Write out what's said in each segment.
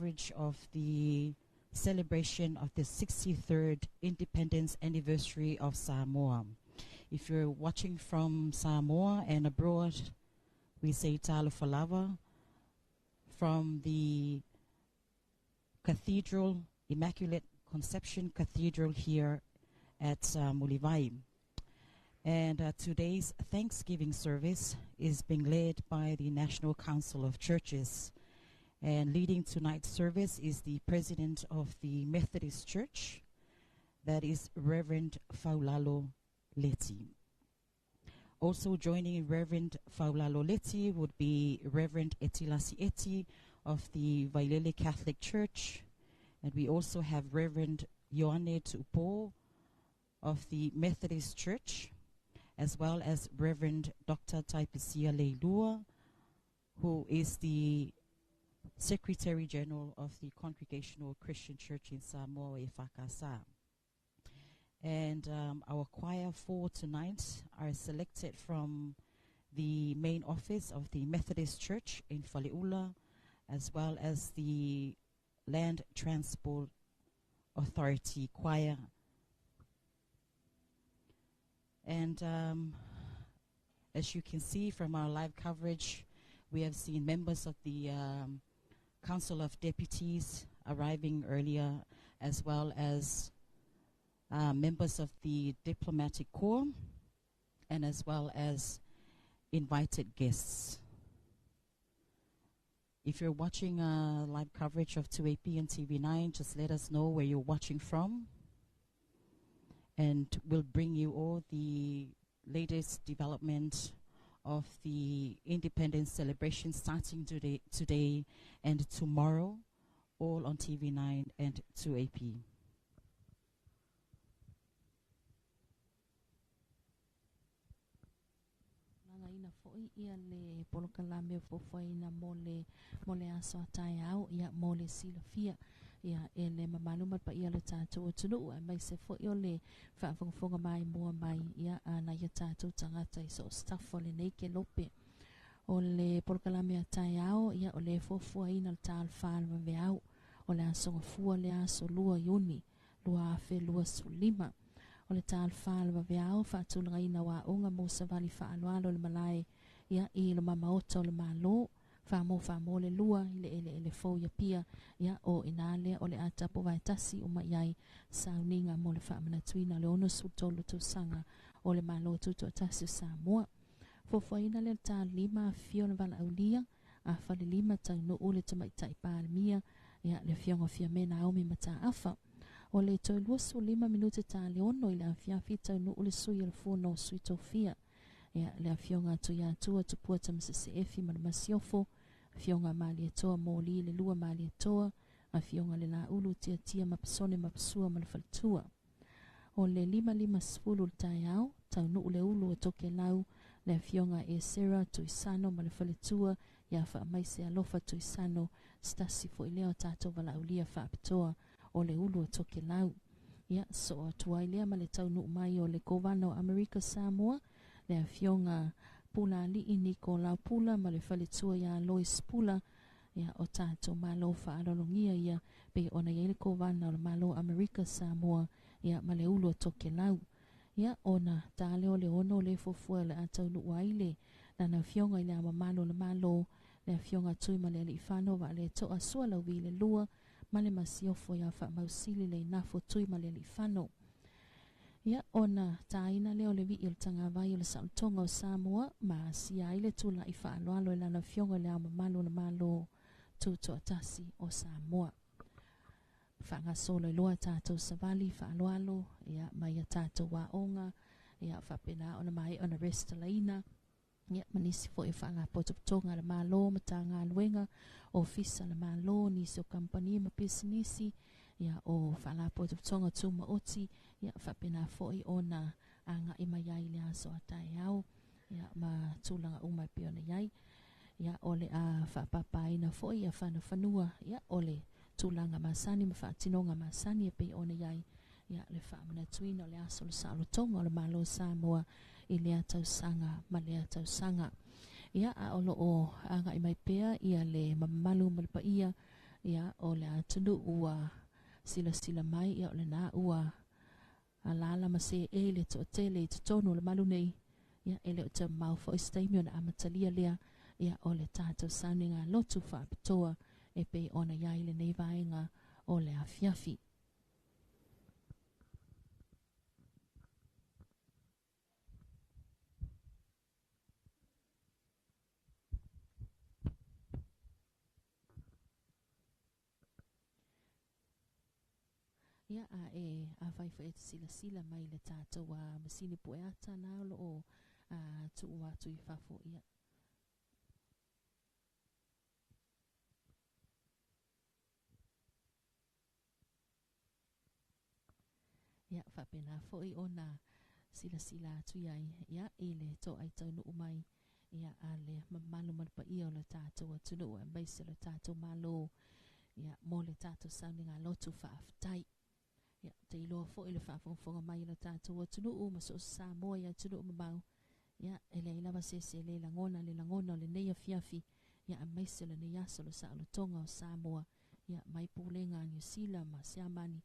coverage of the celebration of the 63rd Independence Anniversary of Samoa. If you're watching from Samoa and abroad, we say Talofa lava from the Cathedral, Immaculate Conception Cathedral here at Mulivai. And today's Thanksgiving service is being led by the National Council of Churches. And leading tonight's service is the president of the Methodist Church, that is Reverend Faulalo Leti. Also joining Reverend Faulalo Leti would be Reverend Etilasi Eti of the Vailele Catholic Church. And we also have Reverend Ioane Tupo of the Methodist Church, as well as Reverend Dr. Taipisia Leilua, who is the Secretary General of the Congregational Christian Church in Samoa, EFAKASA. And our choir for tonight are selected from the main office of the Methodist Church in Faleula, as well as the Land Transport Authority Choir. And as you can see from our live coverage, we have seen members of the Council of Deputies arriving earlier, as well as members of the Diplomatic Corps, and as well as invited guests. If you're watching live coverage of 2AP and TV9, just let us know where you're watching from, and we'll bring you all the latest development of the independence celebration starting today and tomorrow, all on TV9 and 2AP. Lagaina fo'i ia le polokalame fuafuaina mo le aso a taeao ia mo le silafia ia e le mamalu ma le paia o le tatou atunuu aemaise fo'i o le faafogafoga maimoa mai ia a nai a tatou tagata i so o se tafa o lenei kelope. O le polokalame a taeao ia o le fuafuaina le ta o le 4 le vaveao o le aso Gafua le aso 2 Iuni 2025. O le ta o le 4 le vaveao, faatulagaina o aoga mo savali faaaloalo le malae ia i luma maota o le Malo famo famo le lua i le eleele fou ia pia ia o ina lea o le a tapo vaetasi uma i ai sauniga mo le faamanatuina o le 63 tausaga o le Malo Tutoatasi o Samoa. Fuafuaina le ta 5 afio le valaaulia a falelima taunuu le tamaitai Palemia ia le afioga Fiame Naomi Mataafa. O le toe 25 minute ta le 6 i le afiafi taunuu le sui o le Fono Sui Tofia ia le afioga Tuiatua Tupua Tamasese ma le Masiofo, afioga Malietoa Moli le lua Malietoa, afioga le Laulu Tiatia Mapasone Mapasua ma le faletua. O le 5:50 le taeao taunuu le ulu o Tokelau le afioga Esera Tuisano ma le faletua ia Faamaise Alofa Tuisano, se tasi fo'i lea o tatou valaaulia faapitoa o le ulu o Tokelau. Ia so atu ai lea ma le taunuu mai o le Kovana o Amerika Samoa le afioga Pulali'i Nikolau Pula ma le faletua ia Lois Pula. Ia o tatou malo faalologia ia pei ona iai le Kovana o le Malo Amerika Samoa ia ma le ulu o Tokelau. Ia ona ta lea o le 6 le fuafua le a taunuu ai le lana afioga i le Ao Mamalu o le Malo le afioga Tuimalealiifano Vaaleto'a Sualauvi le lua ma le Masiofo ia Faamausili le Inafo Tuimalealiifano. Ia ona tāina lea o le vii o le tagavai o le saolotoga o Samoa ma asia ai le tula'i faaaloalo i lana afioga i le Ao Mamalu o le Malo Tutoatasi o Samoa. Faagasolo ai loa tatou savali faaaloalo ia mai a tatou aoga ia faapena ona maea ona resitalaina ia ma nisi fo'i o faalapotopotoga a le Malo, Matagaluega, ofisa le Malo, nisi o kamupani ma pisinisi ia o faalapotopotoga tumaoti ia faapena fo'i ona aga'i mai ai le aso a taeao ia ma tulaga uma e pei ona iai. Ia o le a faapapaina fo'i ia fanafanua ia o le tulaga masani ma faatinoga masani e pei ona iai ia le faamanatuina o le aso le saolotoga o le Malo Samoa i lea tausaga ma lea tausaga. Ia a o loo aga'i mai pea ia le mamalu ma le paia Ia, o le atunuu ua silasila mai, ia o lena ua alaala ma seei le toatele i totonu o le malu nei. Ia, e le o toe mamao foi se taimi ona amatalia lea, ia o le tatou sauniga lotu faapitoa e pei ona i ai lenei vaega o le afiafi. Ia, a e afai foi e te silasila mai i le tatou masini pueata na o loo tuu atu i fafo, ia. Ia, faapena foi ona silasila atu i ai, ia, i le toai taunuu mai, ia, a le mamalu ma le paia o le tatou atunuu aemaise o le tatou Malo, ia, mo le tatou sauniga lotu faafetai. Ia, te iloa foi le faafogafoga mai o le tatou atunuu ma so o se Samoa i atunuu mamao. Ia, e leai lava se isi e le lagona le lagona o lenei afiafi, ia, aemaise o lenei aso o le saolotoga o Samoa, ia, mai pulega a Niu Sila ma Siamani,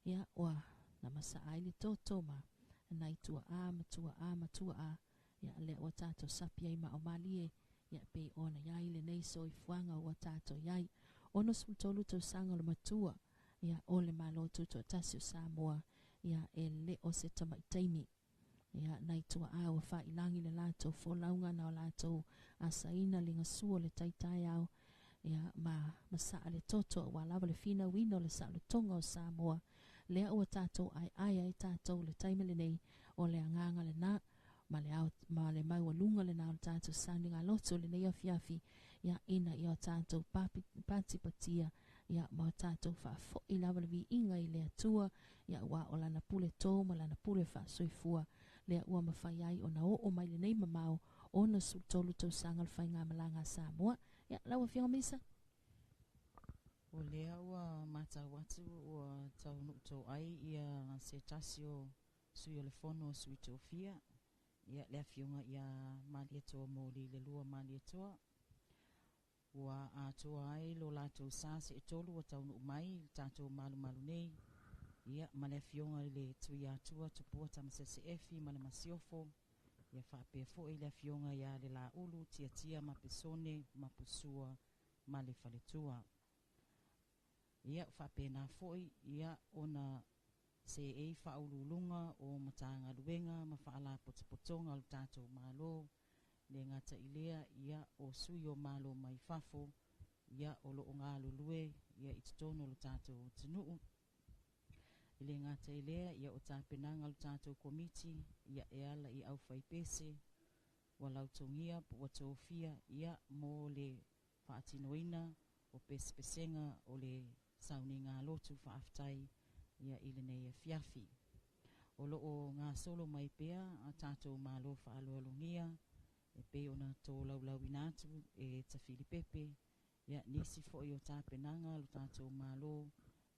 ia, ua na masaa ai le toto ma nai tuaa ma tuaa ma tuaa, ia, lea ua tatou sapi ai ma o malie, ia, pei ona i ai lenei soifuaga ua tatou i ai. 63 tausaga o le matua, ia, o le Malo Tutoatasi o Samoa, ia, e le o se tamaitaimi. Ia, nai tuaa ua failagi le latou folauga na o latou asaina le gasua o le taitaeao, ia, ma masaa le toto aua lava le finauina o le saolotoga o Samoa. Lea ua tatou aeae ai tatou le taimi lenei, o le agaga lena ma le ao, ma le maualuga lena o le tatou sauniga lotu o lenei afiafi, ia, ina ia o tatou patipatia, ia, ma o tatou faafoi lava le viiga i le Atua, ia, ua o lana pule tō ma lana pule faasoifua lea ua mafai ai ona oo mai lenei mamao 63 tausaga o le faigamalaga a Samoa. Ia, lau Afioga Misa. O lea ua matau atu ua taunuu toai ia se tasi o sui o le fono o Sui Tofia, ia le afioga ia Malietoa Moli le lua Malietoa. Ua atoa ai lo latou sa se tolu ua taunuu mai i le tatou malumalu nei, ia ma le afioga i le Tuiatua Tupua Tamasese Efi ma le Masiofo, ia faapea foi le afioga ia le Laulu Tiatia ma Pesone ma Pusua ma le Faletua. Ia faapena foi ia ona seei faauluuluga o Matagaluega ma faalapotopotoga o le tatou Malo, le gata i lea ia o sui o Malo mai fafo, ia o loo galulue ia i totonu o le tatou atunuu. I le gata i lea ia o tapenaga o le tatou komiti ia e ala i aufaipese ua lautogia po ua tofia ia mo le faatinoina o pesepesega o le sauniga lotu faafetai ia i lenei afiafi. O loo gasolo mai pea a tatou Malo faaaloalogia e pei ona tolaulauina atu e Tafilipepe ia nisi foi o tapenaga lo tatou Malo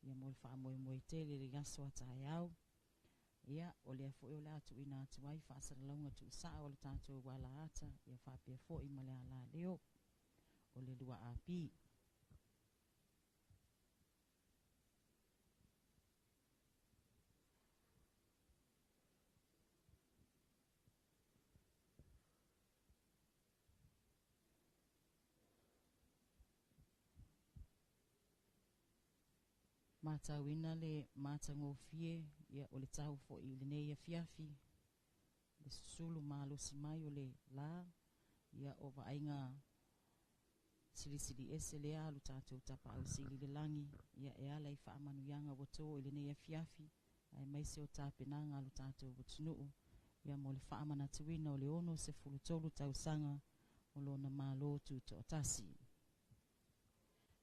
ia mo le faamoemoe tele i le aso a taeao. Ia o lea foi o le a tuuina atu ai faasalalauga tuusaa o le tatou alaata ia faapea foi ma le alaleo o le 2AP. Matauina le matagofie ia o le tau foi i lenei afiafi, le susulu malosi mai o le la, ia o vaaiga silisili ese lea lo tatou tapaau sili le lagi, ia e ala i faamanuiaga ua to i lenei afiafi, aemaise o tapenaga a lo tatou atunuu, ia mo le faamanatuina o le 63 tausaga o lona Malo Tutoatasi.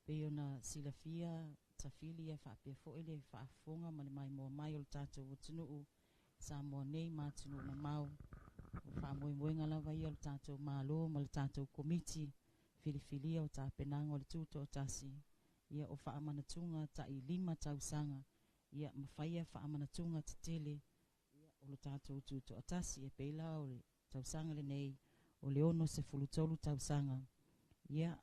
Pei ona silafia Tafili ia faapea foi le faafofoga ma le maimoa mai o le tatou atunuu Samoa nei ma atunuu mamao. O faamoemoega lava ia o le tatou Malo ma le tatou komiti filifilia o tapenaga o le Tutoatasi, ia o faamanatuga tai 5 tausaga, ia ma faia faamanatuga tetele ia o le tatou Tutoatasi. E pei la o le tausaga lenei o le 63 tausaga, ia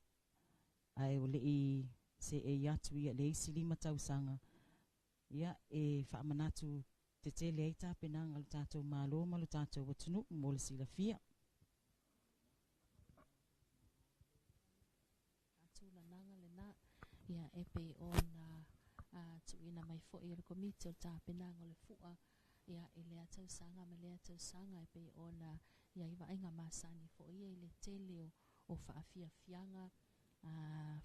ae o lei Seei atu ia le isi 5 tausaga, ia e faamanatu tetele ai tapenaga a le tatou Malo ma le tatou atunuu mo le silafia. Faatulanaga lena, ia e pei ona tuuina mai foi e le Komiti o le tapenaga o le fua, ia i lea tausaga ma lea tausaga, e pei ona i ai vaaiga masani foi ia i le tele o faafiafiaga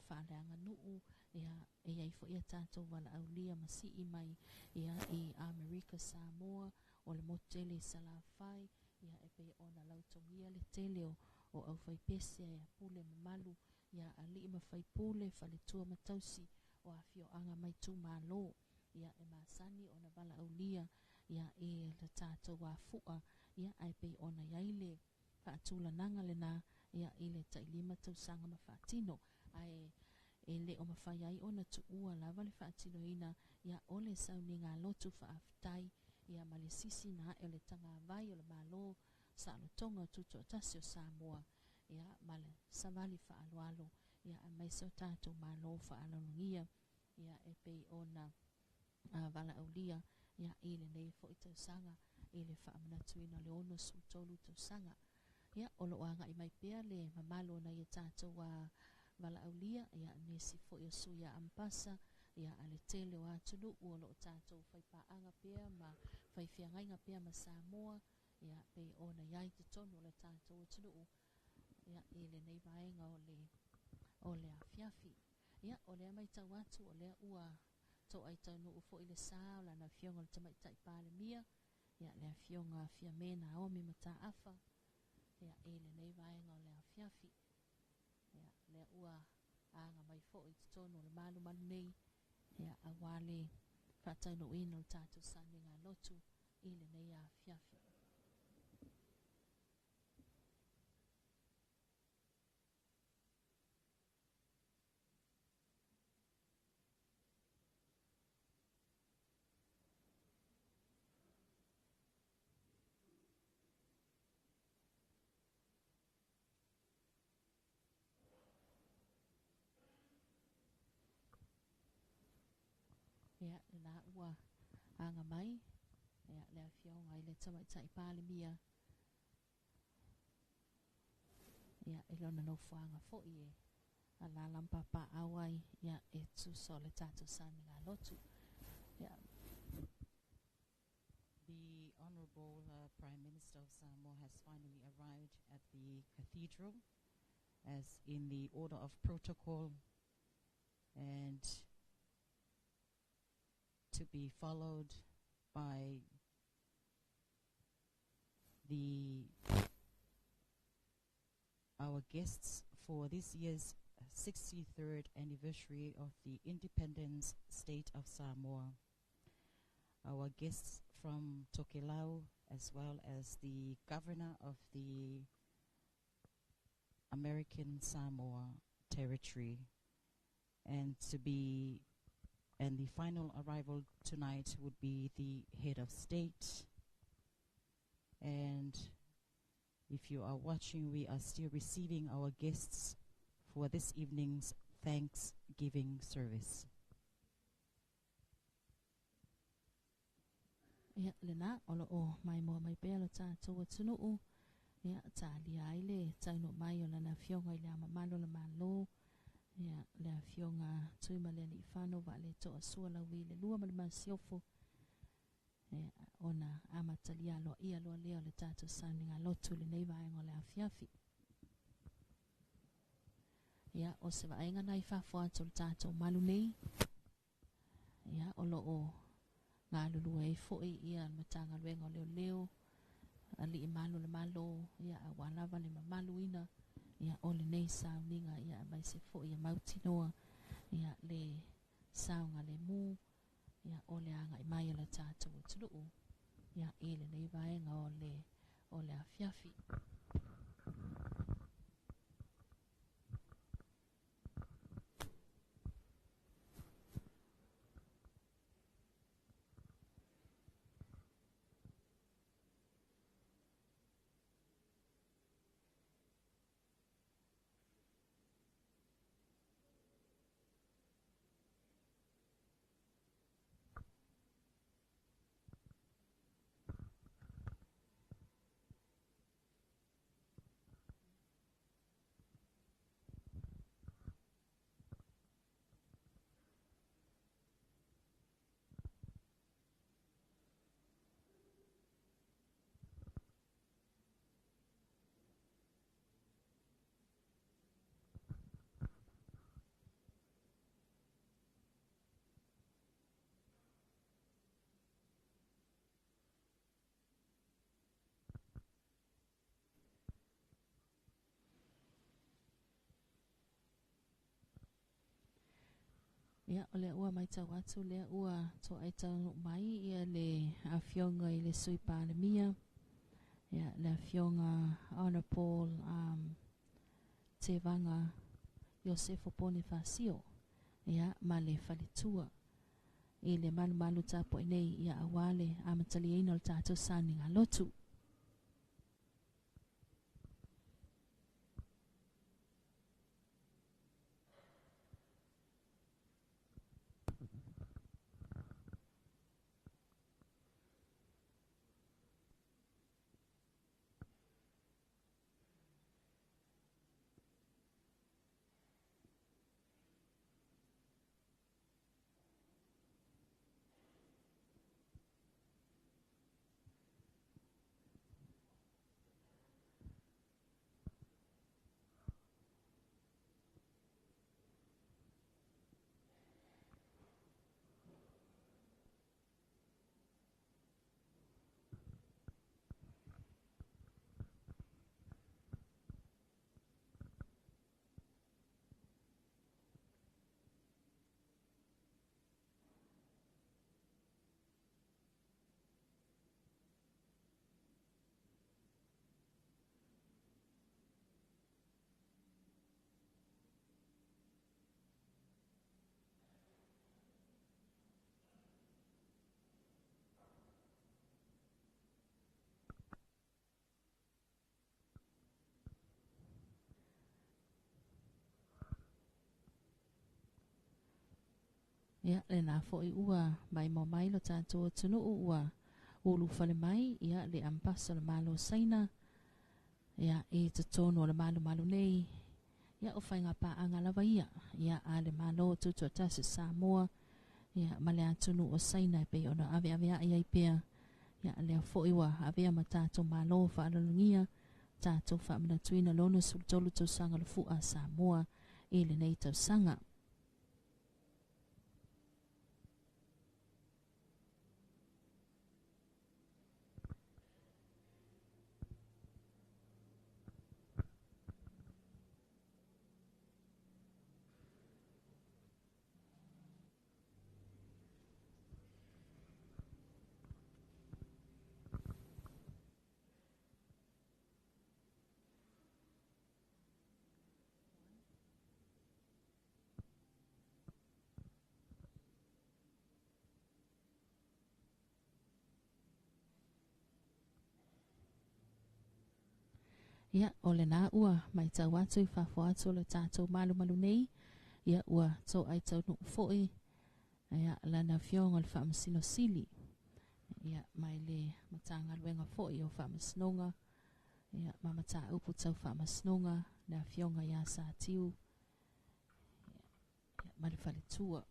faaleaganuu, ia e i ai foi a tatou valaaulia ma sii mai, ia i Amerika Samoa, o le motu tele i Salafai, ia e pei ona lautogia le tele o aufaipese, ia pule mamalu, ia alii ma faipule, faletua ma tausi o afioaga mai itumalo, ia e masani ona valaaulia, ia i le tatou afua, ia ae pei ona i ai le faatulanaga lena, ia i le tai 5 tausaga ma faatino, ae e le o mafai ai ona tuua lava le faatinoina, ia o le sauniga lotu faafetai, ia ma le sisi na ae o le tagavai o le Malo saolotoga o Tutoatasi o Samoa, ia ma le savali faaaloalo, ia aemaise o tatou Malo faaaloalogia, ia e pei ona valaaulia, ia i lenei foi tausaga i le faamanatuina o le 63 tausaga. Ia o loo agai mai pea le mamalu o nai o tatou valaaulia, ia nisi foi o sui a Ampasa, ia a le tele o atunuu o loo tatou faipaaga pea ma faifiagaiga pea ma Samoa, ia pei ona i ai totonu o le tatou atunuu, ia i lenei vaega o le afiafi. Ia o lea matau atu o lea ua toai taunuu foi le sa o lana afioga o le Tamaitai Palemia, ia le afioga Fiame Naomi Mataafa, ia i lenei vaega o le afiafi. Ia lea ua aga mai foi i totonu o le malumalu nei, ia aua le faataunuuina o le tatou sauniga lotu i lenei afiafi. Ia lena ua aga mai, ia le afioga i le Tamaitai Palemia, ia i lona nofoaga foi e alala ma papaau ai, ia e tusa o le tatou sauniga lotu. Ia. The Honorable Prime Minister of Samoa has finally arrived at the cathedral as in the order of protocol, and to be followed by our guests for this year's 63rd anniversary of the Independence State of Samoa. Our guests from Tokelau, as well as the governor of the American Samoa Territory, and the final arrival tonight would be the head of state. And if you are watching, we are still receiving our guests for this evening's Thanksgiving service. Ia lena o lo o mai moa mai pea lo tatou atunuu, ia talia ai le taunuu mai o lana afioga i le amamalo le Malo, ia le afioga Tuimalealiifano Vaaletoa Sualauvi le lua ma le masiofo, ia ona amatalia aloaia loa lea o le tatou sauniga lotu lenei vaega o le afiafi. Ia o se vaega nai fafo atu o le tatou malu nei, ia o lo o galulue ai foi ia le Matagaluega o Leoleo, alii malu le Malo, ia aua lava le mamaluina, ia o lenei sauniga, ia aemaise foi ia mautinoa, ia le saogalemu, ia o le agai mai o le tatou atunuu, ia i lenei vaega o le afiafi. Ia, o lea ua matau atu lea ua toai taunuu mai ia le afioga i le Sui Palemia, ia le afioga Honorable Tevaga Iosefo Ponifasio, ia ma le faletua i le malumalu tapuai nei ia aua le amataliaina o le tatou sauniga lotu. Ia, lena foi ua maimoa mai lo tatou atunuu ua ulufale mai ia le ambasa o le Malo o Saina ia i totonu o le malumalu nei. Ia o faiga paaga lava ia ia a le Malo Tutoatasi o Samoa ia ma le atunuu o Saina e pei ona aveaveai ai pea. Ia lea foi ua avea ma tatou Malo faalalogia tatou faamanatuina le 63 tausaga o le fua a Samoa i lenei tausaga. Ia, o lena ua matau atu i fafo atu o le tatou malumalu nei, ia ua toai taunuu foi ia lana afioga o le Faamasino Sili, ia mai le Matagaluega foi o Faamasinoga, ia ma mataupu tau faamasinoga, le afioga ia Satiu, ia, ma le faletua.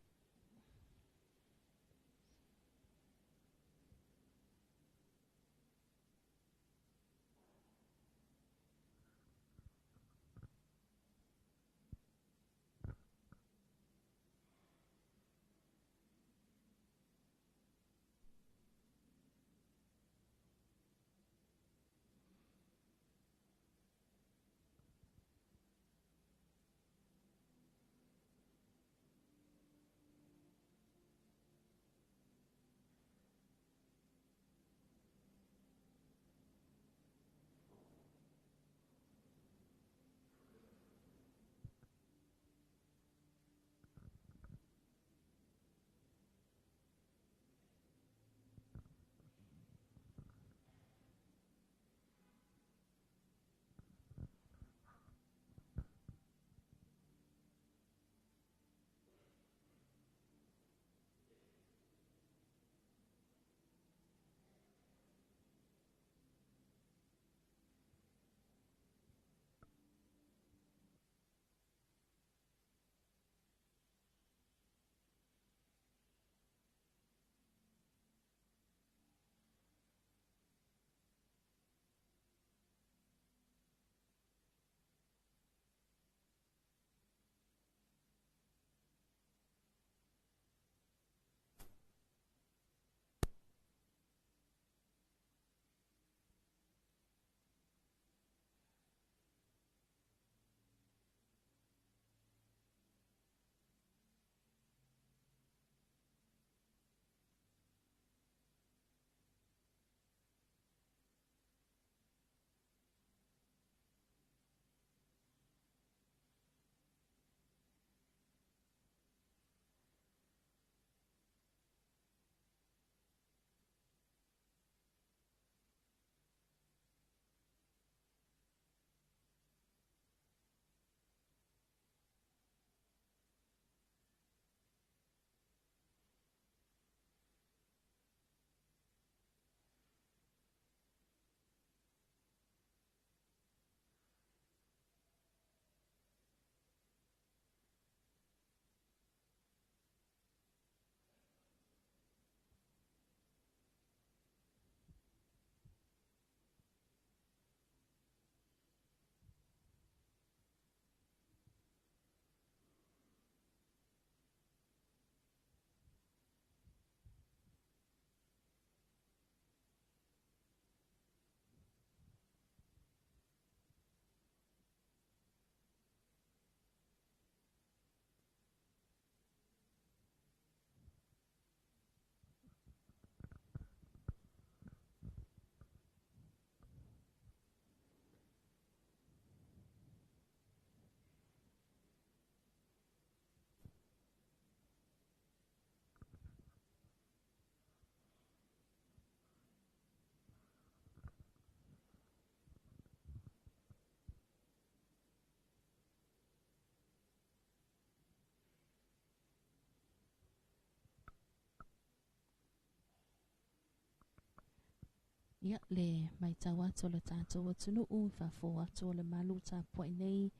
Ia le matau atu o le tatou atunuu faafou atu o le malu tapuai nei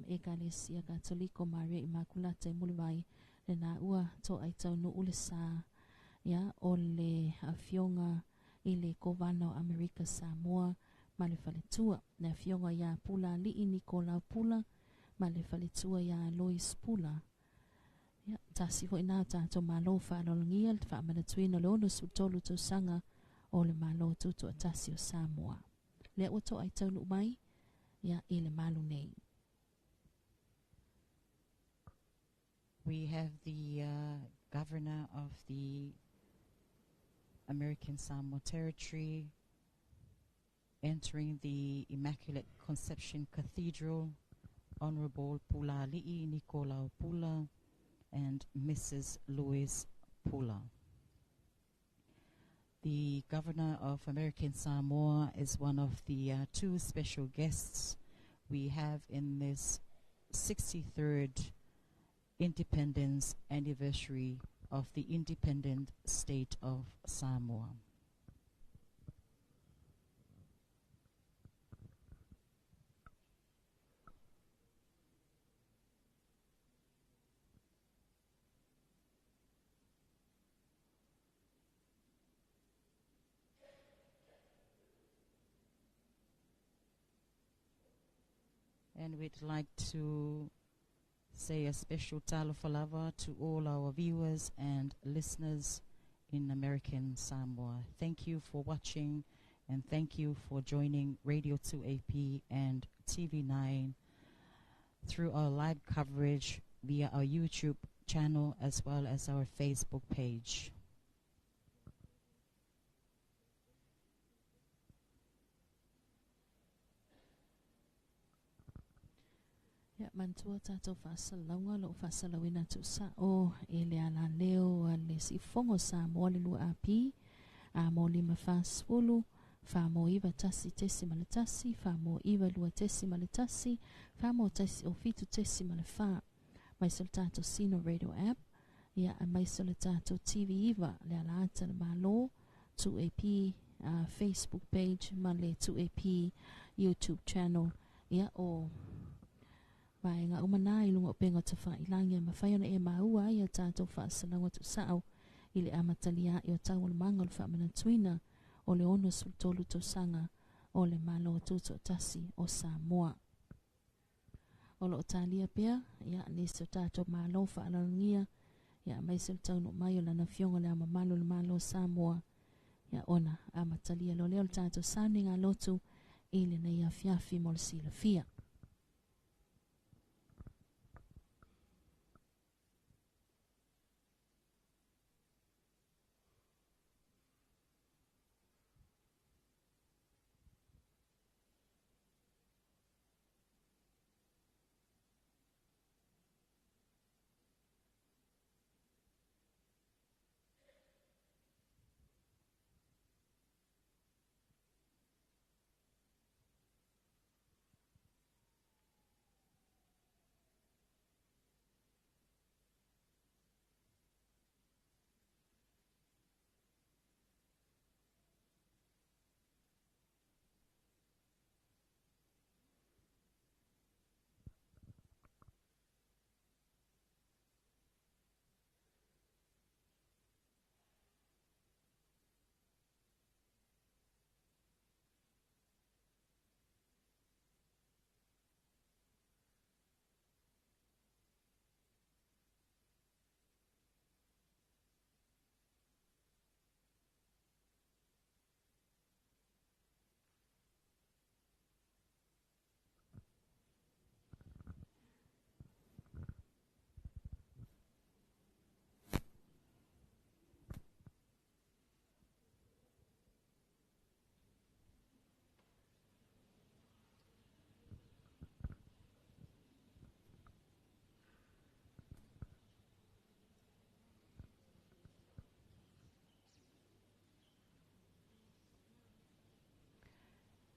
Ekalesia Katoliko Maria Imakulata i Mulivai lena ua toai taunuu le sa ia o le afioga i le Kovana o Amerika Samoa ma le faletua, le afioga ia Pulaalii Nikolau Pula ma le faletua ia Lois Pula. Ia tasi foi na tatou malo faaaloalogia le faamanatuina o le 63 tausaga o le Malo Tutoatasi o Samoa. Lea ua toai taunuu mai ia i le malu nei. We have the governor of the American Samoa Territory entering the Immaculate Conception Cathedral, Honorable Pulaalii Nikolau Pula and Mrs. Louis Pula. The governor of American Samoa is one of the two special guests we have in this 63rd independence anniversary of the independent state of Samoa. And we'd like to say a special talofa lava to all our viewers and listeners in American Samoa. Thank you for watching and thank you for joining Radio 2AP and TV9 through our live coverage via our YouTube channel as well as our Facebook page. Ia manatua tatou faasalalauga loo faasalalauina tuusao e le alaleo a le Siufogo Samoa le 2AP a mo 5 40 4 mo 91.1 4 mo 92.1 4 mo 107.4 mai se le tatou Sino Radio app ia mai se le tatou TV 9 le alaata le Malo 2AP Facebook page ma le 2AP YouTube channel. Ia o vaega uma na i luga o upega tafailagi e mafai ona e maua ai a tatou faasalalauga tuusao i le amatalia ai o taualumaga o le faamanatuina o le 63 tausaga o le Malo Tutoatasi o Samoa. O loo talia pea ia nisi o tatou malo faaaloalogia ia maise le taunuu mai o lana afioga le mamalu o le Malo o Samoa ia ona amatalia loa lea o le tatou sauniga lotu i lenei afiafi mo le silafia.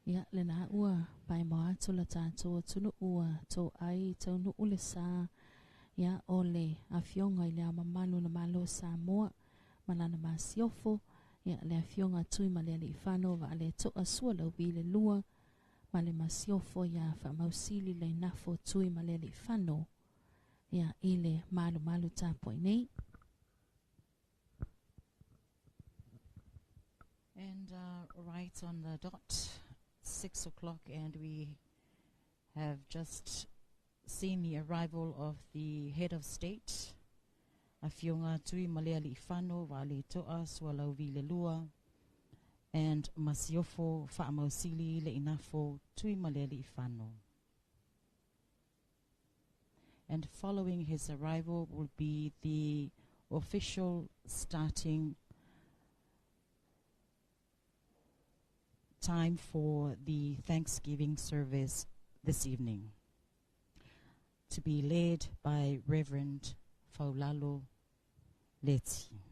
Ia lena ua paemoa atu le tatou atunuu ua toai taunuu le sa ia o le afioga i le Ao Mamalu o le Malo o Samoa ma lana masiofo. Ia le Afioga Tuimalealiifano Vaaletoa Sualauvi le Lua ma le Masiofo ia Faamausili Leinafo Tuimalealiifano ia i le malumalu tapuai nei. And right on the dot, 6 o'clock, and we have just seen the arrival of the head of state, Afioga Tuimalealiifano Vaaletoa Sualauvi le Lua, and Masiofo Faamausili Leinafo Tuimalealiifano. And following his arrival will be the official starting time for the Thanksgiving service this evening, to be led by Reverend Faulalo Leti.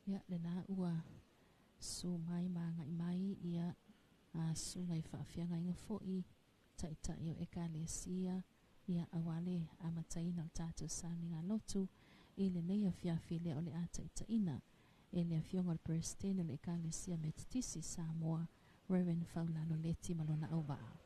Ia lena ua su mai ma agai mai ia susuga i faafeagaiga foi taitai o Ekalesia ia aua le amataina o le tatou sauniga lotu i lenei afiafi lea o le a taitaiina e le Afioga o le Peresetene o le Ekalesia Metotisi Samoa, Reverend Faulalo Leti ma lona auvaa.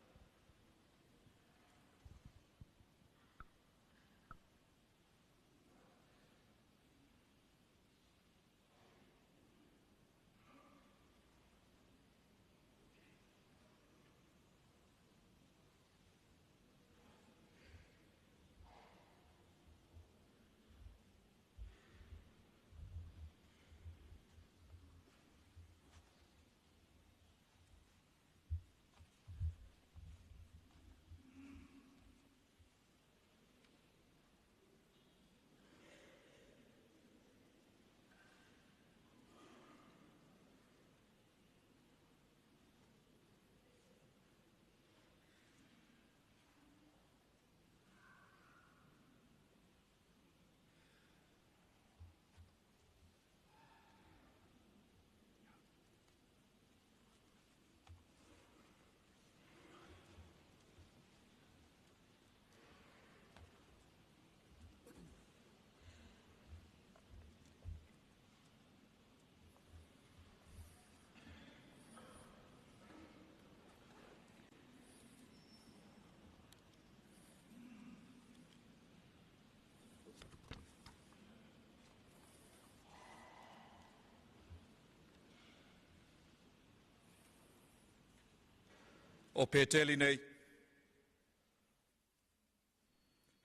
O Peteli nei,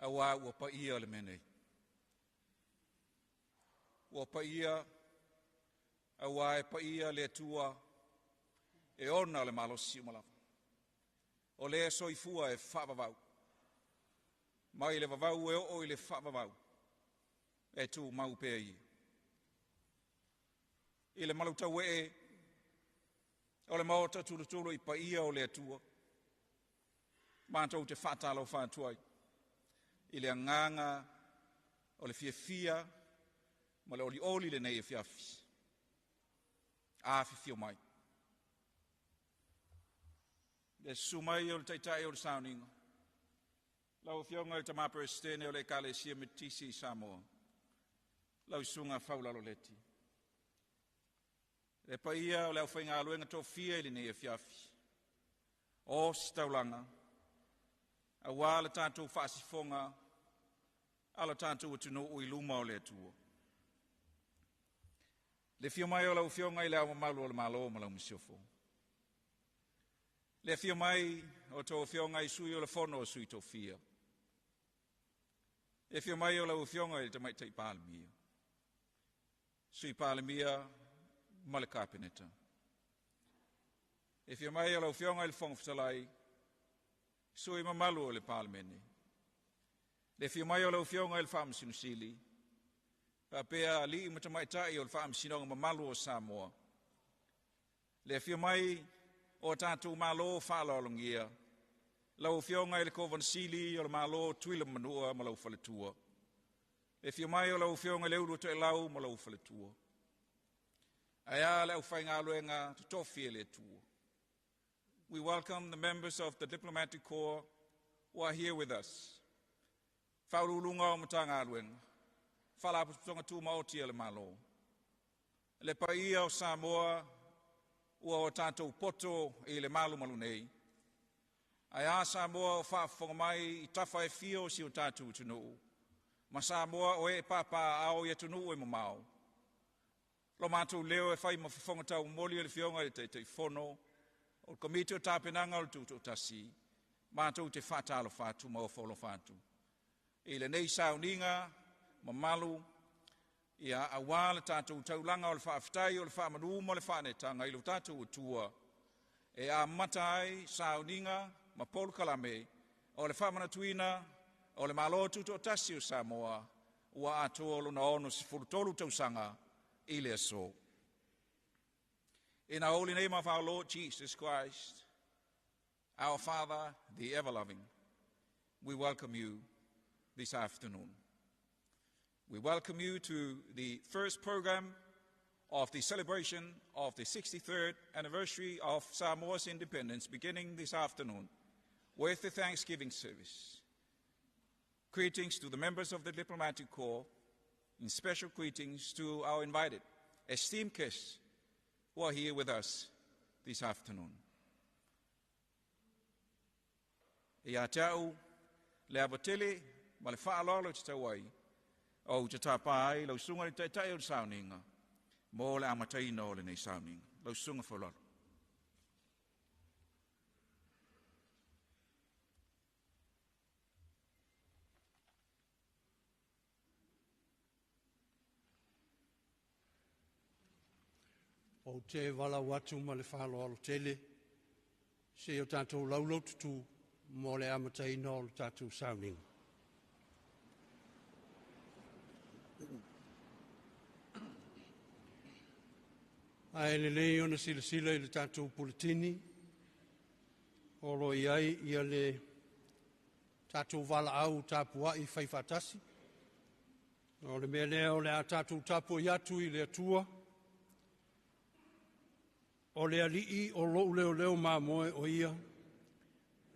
auā ua paia le mea nei. Ua paia, auā e paia le Atua e ona le malosi uma lava. O le soifua e faavavau. Mai le vavau e oo i le faavavau, e tumau pea ia. I le malutauee o le maota tulutulu i paia o le Atua, matou te faatalofa atu ai i le agaga o le fiafia ma le olioli lenei afiafi. Afifio mai. Le susu mai o le taitai o le sauniga, lau Afioga i le Tama Peresetene o le Ekalesia Metotisi i Samoa, lau Susuga Faulalo Leti. Le paia o le aufaigaluega tofia i lenei afiafi, o ositaulaga, auā le tatou faasifoga a lo tatou atunuu i luma o le Atua. Le afio mai o lau Afioga i le Ao Mamalu o le Malo ma lau Masiofo. Le afio mai o tou Afioga i Sui o le Fono a Sui Tofia. Le afio mai o lau Afioga i le Tamaitai Palemia, Sui Palemia ma le Kapeneta. Le afio mai o lau Afioga i le Fofoga Fetalai, sui mamalu o le Palemene. Le afio mai o lau Afioga i le Faamasino Sili, faapea alii ma tamaitai o le Faamasinoga mamalu o Samoa. Le afio mai o tatou malo faaaloalogia, lau Afioga i le Kovana Sili o le Malo o Tutuila ma Manua ma lau faletua. Le afio mai o lau Afioga i le Ulutoelau ma lau faletua. Ae a le aufaigaluega totofi e le Atua. We welcome the members of the Diplomatic Corps who are here with us. Faauluuluga o Matagaluega, Faalapotopotoga Tumaoti a le Malo. Le paia o Samoa ua o tatou poto i le malumalu nei. Ae a Samoa o faafofoga mai i tafa e fia o si o tatou atunuu, ma Samoa o e papaaao i atunuu e mamao. Lo matou leo e fai ma fofoga taumoli o le Afioga i le Taitaifono, o le Komiti o Tapenaga o le Tutoatasi, matou te faatalofa atu ma ofo alofa atu i lenei sauniga mamalu ia auā le tatou taulaga o le faafetai o le faamanu ma le faanetaga i lo tatou Atua e amata ai sauniga ma polokalame o le faamanatuina o le Malo Tutoatasi o Samoa ua atoa lona 63 tausaga i le aso. In our holy name of our Lord Jesus Christ, our Father, the ever-loving, we welcome you this afternoon. We welcome you to the first program of the celebration of the 63rd anniversary of Samoa's independence, beginning this afternoon with the Thanksgiving service. Greetings to the members of the Diplomatic Corps, and special greetings to our invited, esteemed guests who are here with us this afternoon. Ia te au, le ava tele ma le faaaloalo e tatau ai, ou te tāpā ai lau susuga i le taitai o le sauniga, mo le amataina o lenei sauniga. Lau susuga Faulalo. Ou te valaau atu ma le faaaloalo tele, se o tatou laulau tutū mo le amataina o le tatou sauniga. Ae lelei ona silasila i le tatou puletini, o lo o i ai ia le tatou valaau tapuai fai faatasi. O le mea lea o le a tatou tapuai atu i le Atua, o le alii o lou leoleo mamoe o ia,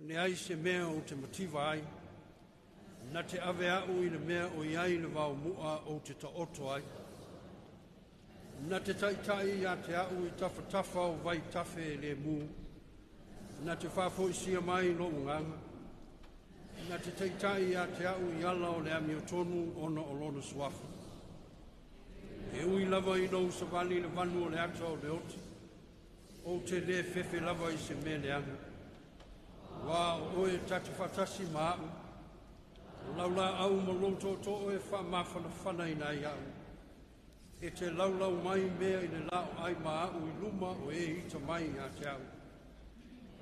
leai se mea ou te mativa ai, na te ave au i le mea o i ai le vaomua ou te taoto ai. Na te taitai ia te au i tafatafa o vai tafe e le mu, na te faafoisia mai lou agaga, na te taitai ia te au i ala o le amiotonu ona o lona suafa. E ui lava ina ou savali le vanu o le ata o le oti, ou te le fefe lava i se mea leaga. Ua o oe ta te faatasi ma au, o lau laau ma lou tootoo e faamafanafanaina ai au. E te laulau mai mea i le laoai ma au i luma o e ita mai ia te au.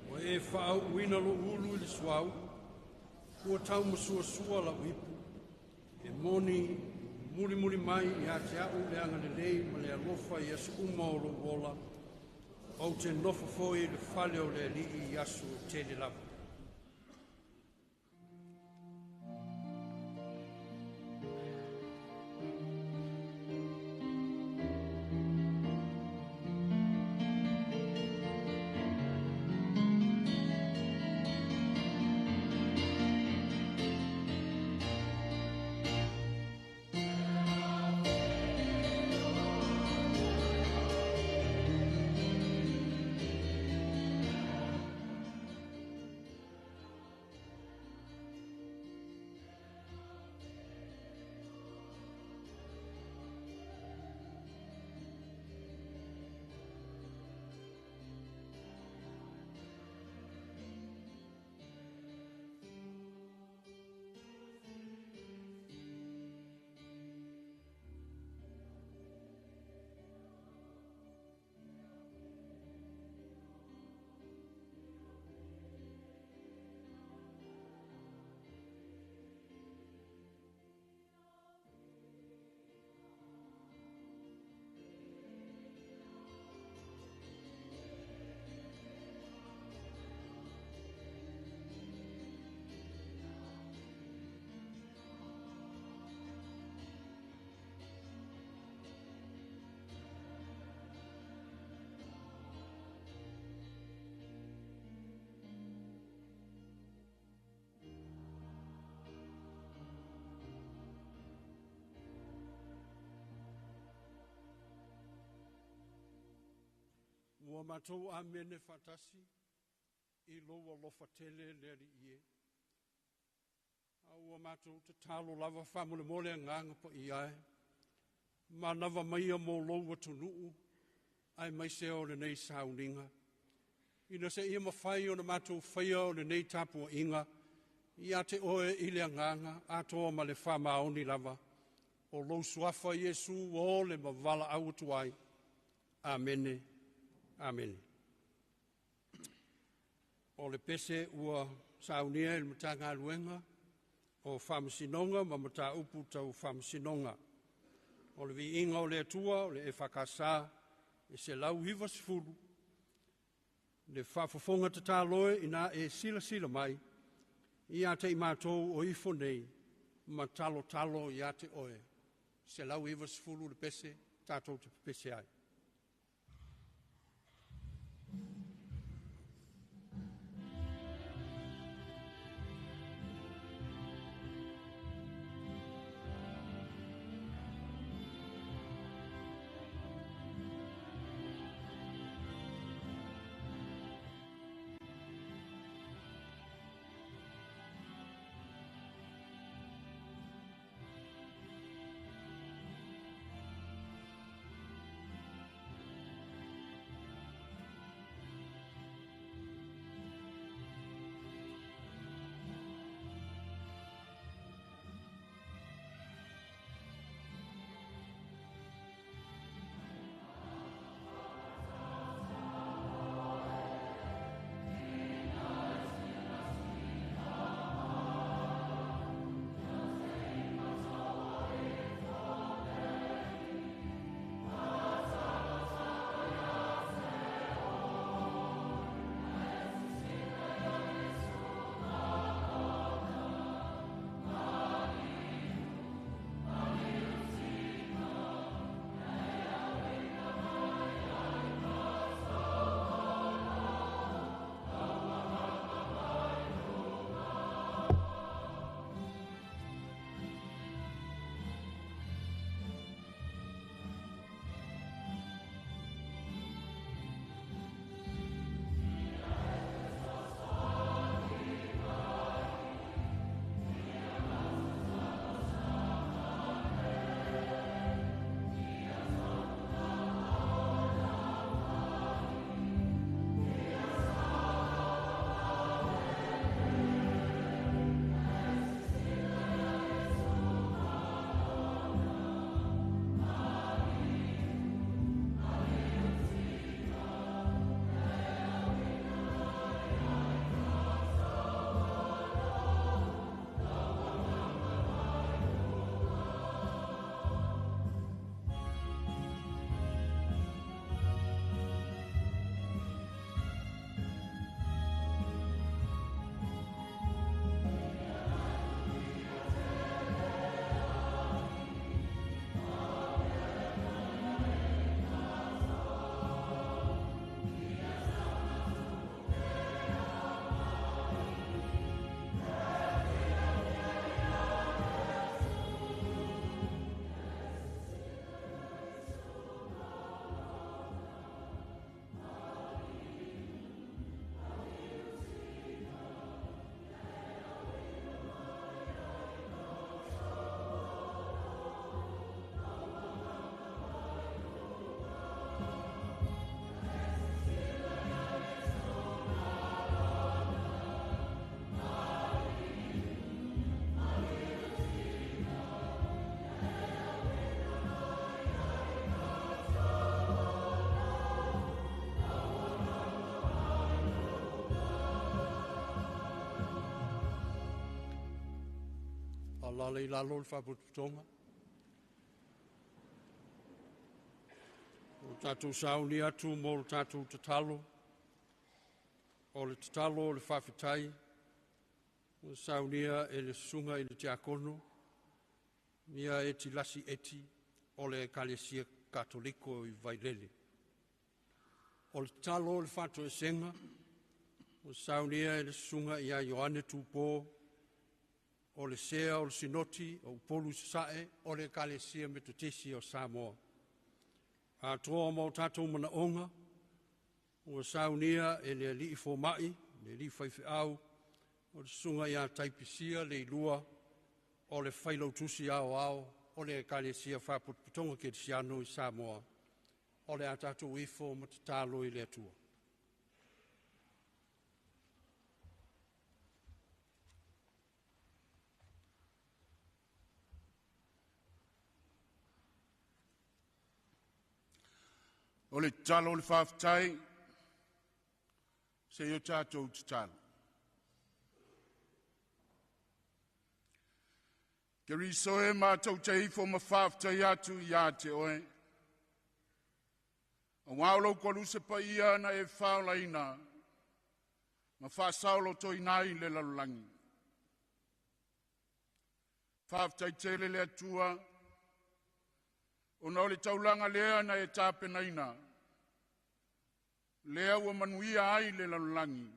Ua e faauuina lou ulu i le suauu, Ua taumasuasua lau ipu, e moni mulimuli mai ia te a'u le agalelei ma le alofa i aso uma o lou ola, ou te nofo foi i le fale o le Alii i aso e tele lava. Ua matou amene faatasi i lou alofa tele le Alii e. A ua matou tatalo lava faamolemole agaga paia e. Manava maia mo lou atunuu, aemaise o lenei sauniga. Ina seia mafai ona matou faia o lenei tapuaiga, ia te oe i le agaga atoa ma le faamaoni lava. O lou suafa Iesu o le mavalaau atu ai. Amene. Amene. O le pese ua saunia i le Matagaluega o Faamasinoga ma Mataupu Tau Faamasinoga. O le viiga o le Atua o le EFKS e 190, le faafofoga tatalo e ina e silasila mai, ia te i matou o ifo nei, ma talotalo ia te oe. 190 le pese, tatou te pepese ai. Alala i lalo le faapotopotoga. O tatou sauni atu mo le tatou tatalo, o le tatalo o le faafetai, ua saunia e le susuga i le tiakono, ia Eti Lasi Eti o le Ekalesia Katoliko i Vailele. O le tatalo o le faatoesega, ua saunia e le susuga ia Ioane Tupo, o le sea o le Sinoti o Upolu i Sasae o le Ekalesia Metotisi o Samoa. Atoa ma o tatou manaoga, ua saunia e le alii fomai, le alii faifeau, o le susuga ia Taipisia Leilua, o le failautusi aoao o le Ekalesia Faapotopotoga Kerisiano i Samoa, o le a tatou ifo ma tatalo i le Atua. O le tatalo o le faafetai, seia o tatou tatalo. Keriso e matou te ifo ma faafetai atu ia te Oe, auā o lou koluse paia na e faaolaina ma faasaolotoina ai le lalolagi. Faafetai tele le Atua, ona o le taulaga lea na e tapenaina, lea ua manuia ai le lalolagi,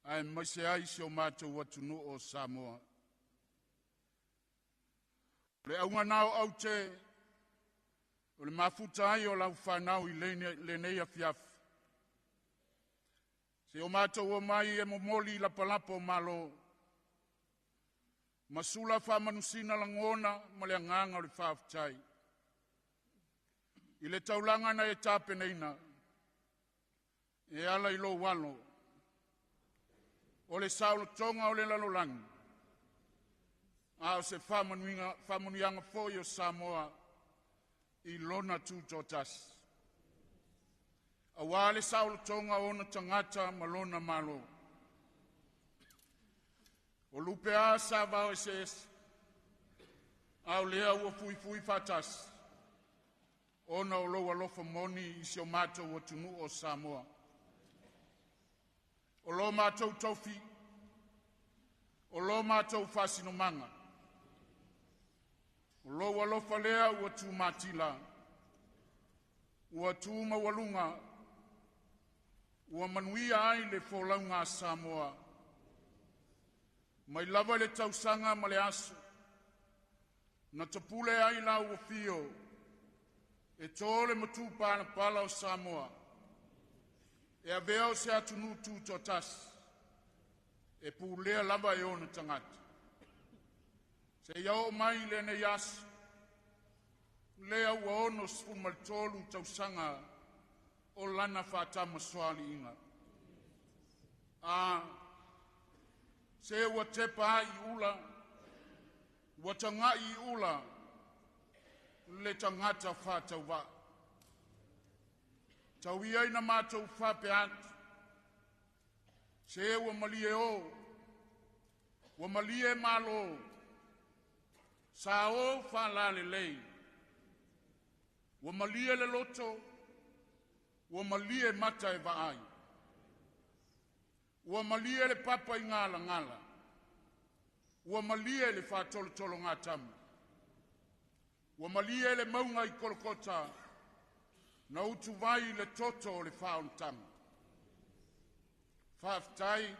aemaise ai si o matou atunuu o Samoa. O le auga lena o aute o le mafuta ai o lau fanau i lenei afiafi, seia o matou omai e momoli lapalapa o malo ma sula faamanusina lagona ma le agaga o le faafetai i le taulaga na e tapenaina e ala i lou alo, o le saolotoga o le lalolagi, a o se faamanuiaga foi o Samoa i lona tutoatasi, aua le saolotoga o ona tagata ma lona Malo. O lupe a sa vaoeseese, a o lea ua fuifui faatasi ona o lou alofa moni i si o matou atunuu o Samoa. O lo matou tofi, o lo matou faasinomaga, o lou alofa lea ua tumatila, ua tu maualuga, ua manuia ai le folauga a Samoa mai lava i le tausaga ma le aso na tapule ai lau afio e to le matupalapala o Samoa e avea o se atunuu tutoatasi e pulea lava e ona tagata. Seia oo mai i lenei aso, lea ua 63 tausaga o lana faatamasoaliiga. A, se ua tepa ai i ula, ua tagai i ula le tagata faatauvaa. Tau ia ina matou faapea atu, se ua malie o, ua malie malo, sa o faalalelei, ua malie le loto, ua malie mata e vaai, ua malie le papaigalagala, ua malie le faatolotologatama, ua malie le mauga i Kolokota na utuvai le toto o le faaolataga. Faafetai,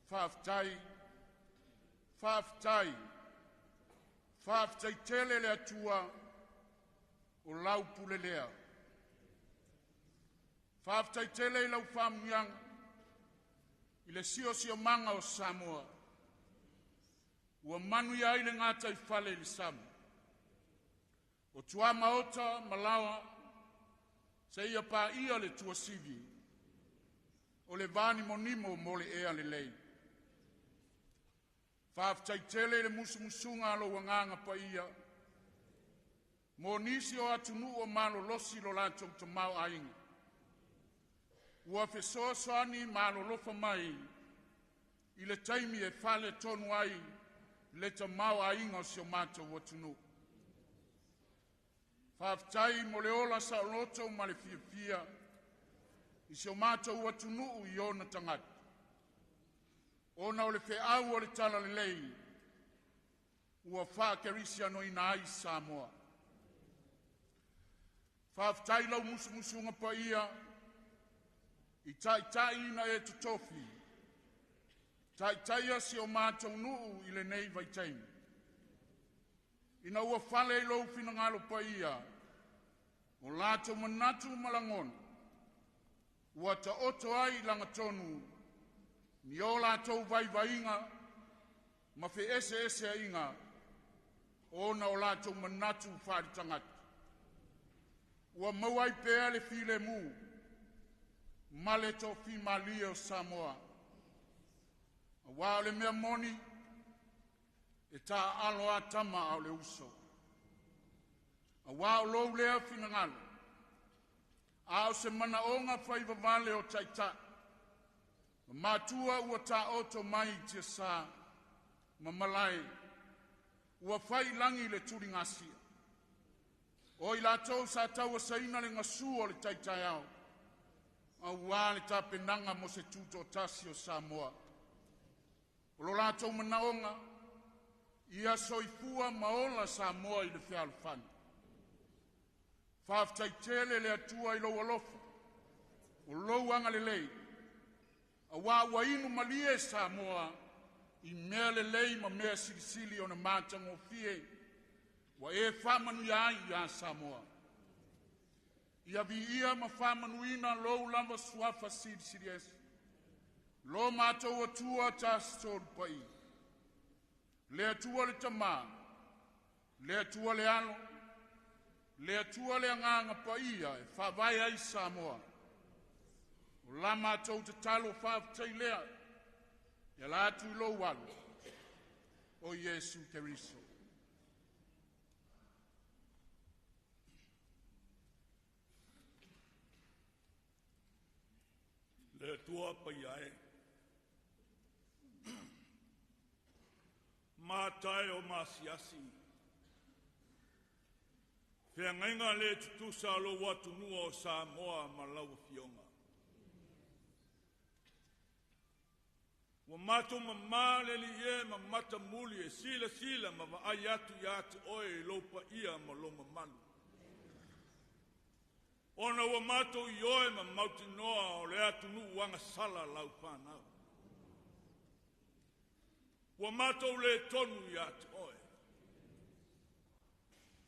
faafetai, faafetai, faafetai tele le Atua o lau pule lea. Faafetai tele i lau faamanuiaga i le siosiomaga o Samoa ua manuia ai le gataifale i le sami, o tuamaota ma laoa seia paia le tuasivi o le vanimonimo mo le ea lelei. Faafetai tele i le musumusuga a lou Agaga Paia mo nisi o atunuu ua malolosi lo latou tamaoaiga, ua fesoasoani malolofa mai i le taimi e faaletonu ai le tamaoaiga o si o matou atunuu. Faafetai mo le ola saoloto ma le fiafia i si o matou atunuu i ona tagata, ona o le feau o le Talalelei ua faakerisianoina ai Samoa. Faafetai i lau musumusuga paia i Taitai na e totofi, taitaia si o matou nuu i lenei vaitaimi, ina ua fale i lou finagalo paia o latou manatu ma lagona, ua taoto ai i lagatonu ni o latou vaivaiga ma feeseeseaiga ona o latou manatu faale-tagata, ua maua ai pea le filemu ma le toafimalie o Samoa. Aua o le mea moni, e taaalo a tama a o le uso, aua o lou lea finagalo, a o se manaoga faivavale o taitai ma matua ua taoto mai i tiasa ma malae ua fai i lagi le tuligasia. O i latou sa tauasaina le gasu o le tai taeao aua le tapenaga mo se tutoatasi o Samoa. O lo latou manaoga ia soifua ma ola Samoa i le fealofani. Faafetai tele le Atua i lou alofa, o lou agalelei, aua ua inu malie Samoa i mea lelei ma mea silisili ona matagofie ua e faamanuia ai ia Samoa. Ia viia ma faamanuina lou lava Suafa Silisili Ese, lo matou Atua Tasi Tolu Pai, le Atua le Tama, le Atua le Alo, le Atua le Agaga Paia e faavae ai Samoa. O la matou tatalo faafetai lea e ala atu i lou Alo o Iesu Keriso. Le Atua paia e, matae o masiasi, feagaiga le tutusa o lou atunuu o Samoa ma lau Afioga. Ua matou mamā le Alii e ma matamuli e silasila ma vaai atu ia te Oe i lou paia ma lou mamalu. Ona ua matou ioe ma mautinoa o le atunuu agasala lau fanau. Ua matou le tonu ia te Oe.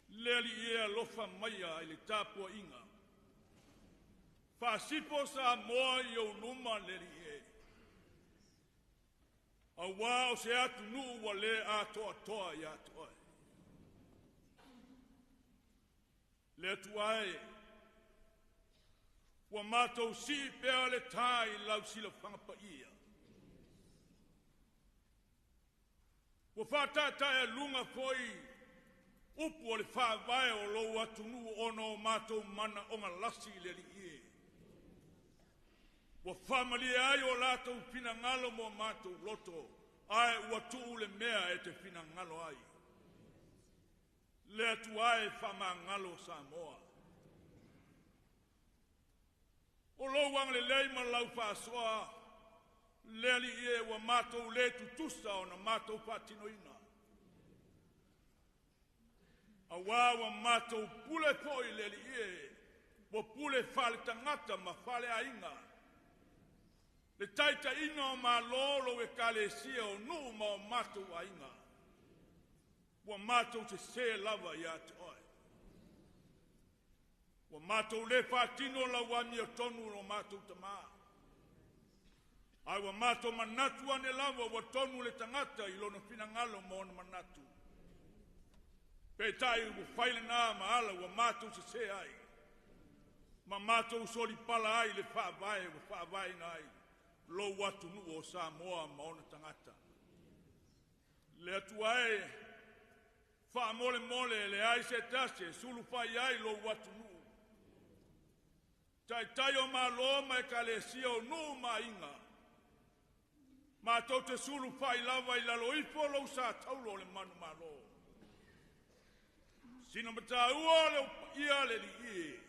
Le Alii e alofa maia i le tapuaiga. Faasipo Samoa i ou luma le Alii e. Auā o se atunuu ua le atoatoa ia te Oe. Le Atua e, ua matou sii pea le tā i lau silafaga paia. Ua faataetaealuga foi upu o le faavae o lou atunuu ona o matou manaoga lasi i le Alii e. Ua faamalie ai o latou finagalo mo matou loto, ae ua tuu le mea e te finagalo ai. Le Atua e faamagalo Samoa. O lou agalelei ma lau faasoa, le Alii e, ua matou le tutusa ona matou faatinoina. Auā ua matou pule foi le Alii e, ua pule faale-tagata ma faaleaiga. Le taitaiga o Malo lou ekalesia o nuu ma o matou aiga. Ua matou sesē lava ia te Oe. Ua matou le faatino lau amiotonu lo matou tamā. Ae ua matou manatu ane lava ua tonu le tagata i lona finagalo ma ona manatu. Peitai ua fai lena ma ala ua matou sesē ai, ma matou solipala ai le faavae ua faavaeina ai lou atunuu o Samoa ma ona tagata. Le Atua e, faamolemole e leai se tasi e sulufai ai lou atunuu. Taitai o Malo ma ekalesia o nuu ma aiga. Matou te sulu fai lava i lalo ifo lou sa taulo o le manumalo. Sina mataua le upaia le alii e,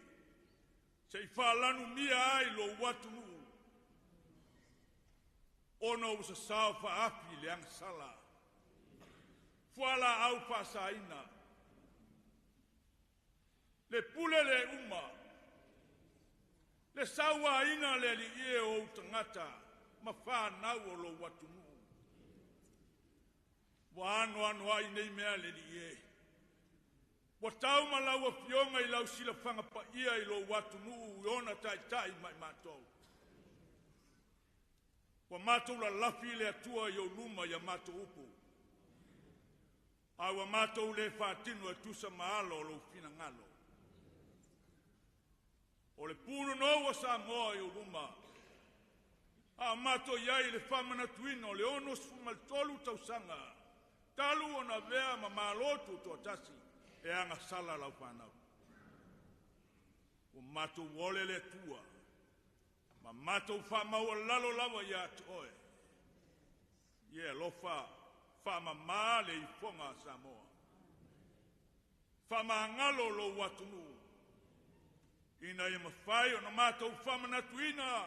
se i faalanumia ai lou atunuu, ona ua sasao faaafi le agasala, fualaau faasaina, le pule le uma, le sauaina le alii e o ou tagata ma whānau o lou atunuu. Ua ano ano ai nei mea le alii e. Ua tau ma lau afioga i lau silafaga paia i lou atunuu i ona taitai ma i matou. Ua matou lalafi i le Atua i ou luma ia matou upu. A ua matou le faatino e tusa ma ala o lou finagalo. O le punonou o Samoa i ou luma, a o matou i ai i le faamanatuina o le 63 tausaga talu ona avea ma Malo Tutoatasi e agasala lau fanau. Ua matou ole le Atua, ma matou faamaualalo lava ia te oe. Ia e alofa, faamamā le ifoga a Samoa. Faamagalo lou atunuu, ina ia mafai ona matou faamanatuina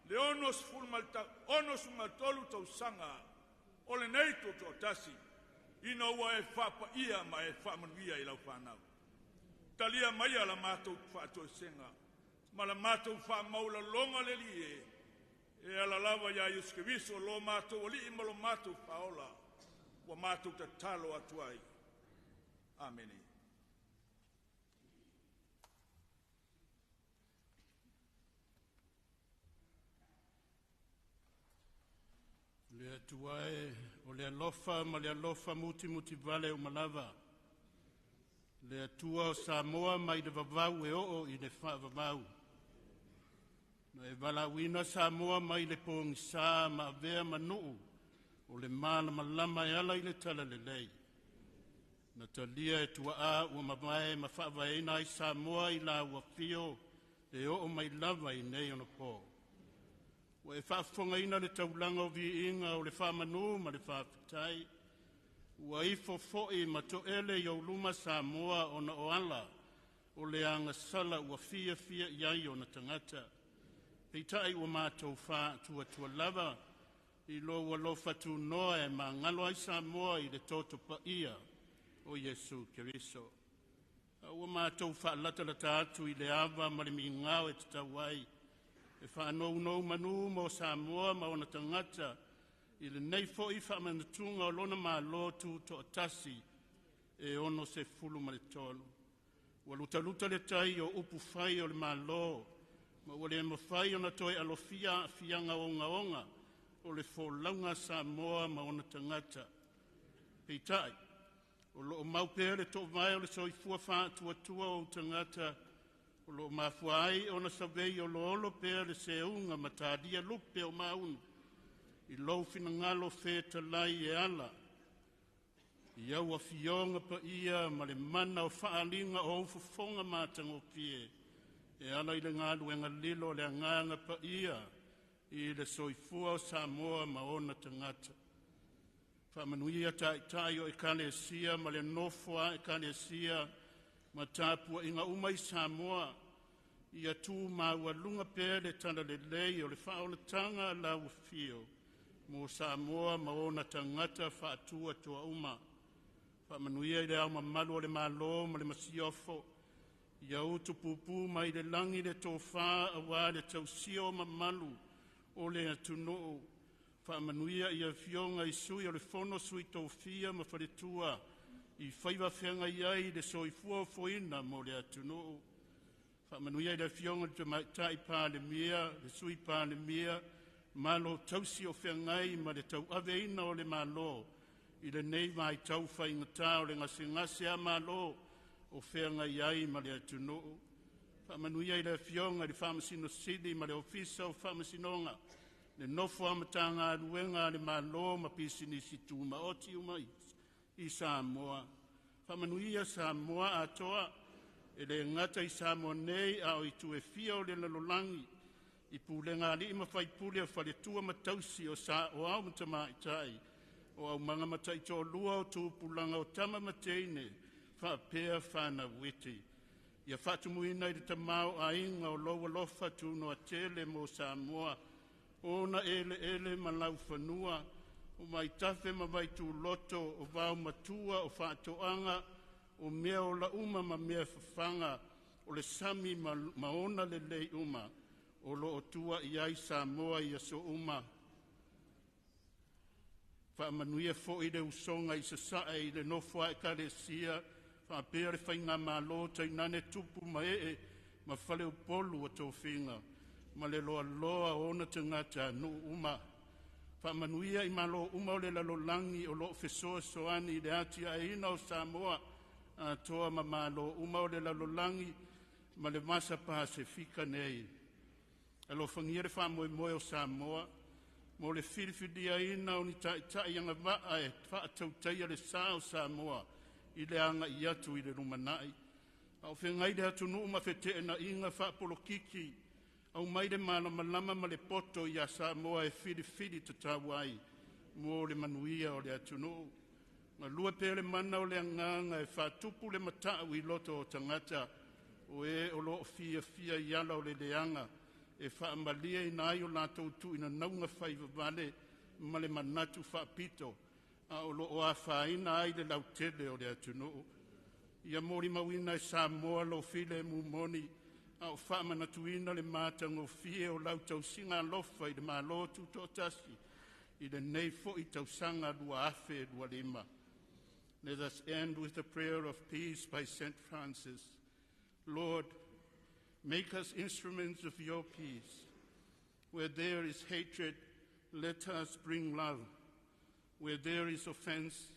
le 63 tausaga o lenei tutoatasi, ina ua e faapaia ma e faamanuia i lau fanau. Talia maia la matou faatoesega ma la matou faamaualaloga le Alii e, e ala lava ia Iesu Keriso lo matou Alii ma lo matou Faaola, ua matou tatalo atu ai. Amene. Le Atua e, o le alofa ma le alofa mutimutivale uma lava. Le Atua o Samoa mai le vavau e oo i le faavavau. Na e valaauina Samoa mai le pogisa ma avea ma nuu o le malamalama e ala i le talalelei. Na talia e tuaa ua mavae ma faavaeina ai Samoa i lau afio e oo mai lava i nei ona po. Ua e faafofogaina le taulaga o viiga o le faamanu ma le faafetai. Ua ifo foi ma toele i ou luma Samoa ona o ala o le agasala ua fiafia i ai ona tagata. Peitai ua matou faatuatua lava i lou alofa tunoa e magalo ai Samoa i le toto paia o Iesu Keriso. A ua matou faalatalata atu i le ava ma le migao e tatau ai, e faanonomanu mo Samoa ma ona tagata i lenei foi faamanatuga o lona Malo Tutoatasi e 63. Ua lutaluta le tai o upu fai o le Malo, ma ua le mafai ona toe alofia aafiaga ogaoga o le folauga a Samoa ma ona tagata. Peitai, o lo o mau pea le toovae o le soifua faatuatua o ou tagata, o lo o mafua ai ona savei oloolo pea le seuga ma talia lupe o maunu i lou finagalo fetalai e ala i au afioga paia ma le mana o faaaliga o ou fofoga matagofie e ala i le galuega lilo a le Agaga Paia i le soifua o Samoa ma ona tagata. Faamanuia Taitai o Ekalesia ma le nofo a Ekalesia ma tapuaiga uma i Samoa, ia tu maualuga pea le talalelei o le faaolataga a lau Afio mo Samoa ma ona tagata faatuatua uma. Faamanuia i le Ao Mamalu o le Malo ma le Masiofo, ia utupupu mai le lagi le tofa aua le tausia o mamalu o le atunuu. Faamanuia i Afioga i Sui o le Fono a Sui Tofia ma Faletua i faiva feagai ai le soifua ofoina mo le atunuu. Faamanuia i le Afioga i le Tamaitai Palemia, le Sui Palemia, malo tausi o feagai ma le tauaveina o le Malo i lenei vaitau faigata o le gasegase a'amalo o feagai ai ma le atunuu. Faamanuia i le Afioga i le Faamasino Sili ma le Ofisa o Faamasinoga, le nofo a Matagaluega a le Malo ma Pisinisi Tumaoti uma i Samoa. Faamanuia Samoa atoa, e le gata i Samoa nei a o itu e fia o le lalolagi. I pulega a alii ma faipule o faletua ma tausi o saoao ma tamaitai, o aumaga ma taitoalua o tupulaga o tama ma teine faapea fanau iti. Ia faatumuina i le tamaoaiga o lou alofa tunoa tele mo Samoa, ona eleele ma laufanua, o vaitafe ma vaituloto, o vaomatua, o faatoaga, o mea ola uma ma mea fafaga, o le sami ma, ma ona lelei uma, o lo o tua i ai Samoa i aso uma. Faamanuia foi le usoga i Sasae i le nofo a ekalesia, faapea le faigamalo tainane tupu ma ee ma faleupolu o tofiga, ma le loaloa o ona tagatanuu uma. Faamanuia i malo uma o le lalolagi o lo o fesoasoani i le atiaeina o Samoa atoa ma malo uma o le lalolagi ma le Vasa Pasefika nei. Alofagia le faamoemoe o Samoa mo le filifiliaina o ni taitai agavaa e faatautaia le sa o Samoa i le agai atu i le lumanai. A o feagai le atunuu ma feteenaiga faapolokiki, aumai le malamalama ma le poto ia Samoa e filifili tatau ai mo le manuia o le atunuu. Galue pea le mana o le agaga e faatupu le matau i loto o tagata, o e o lo o fiafia i ala o le leaga, e faamalieina ai o latou tuinanauga faivavale ma le manatu faapito, a o lo o afaina ai le lautele o le atunuu. Ia molimauina e Samoa lou filemu moni, a o faamanatuina le matagofie o lau tausiga alofa i le Malo Tutoatasi i lenei foi tausaga 2025. Let us end with the prayer of peace by St. Francis. Lord, make us instruments of your peace. Where there is hatred, let us bring love. Where there is offense,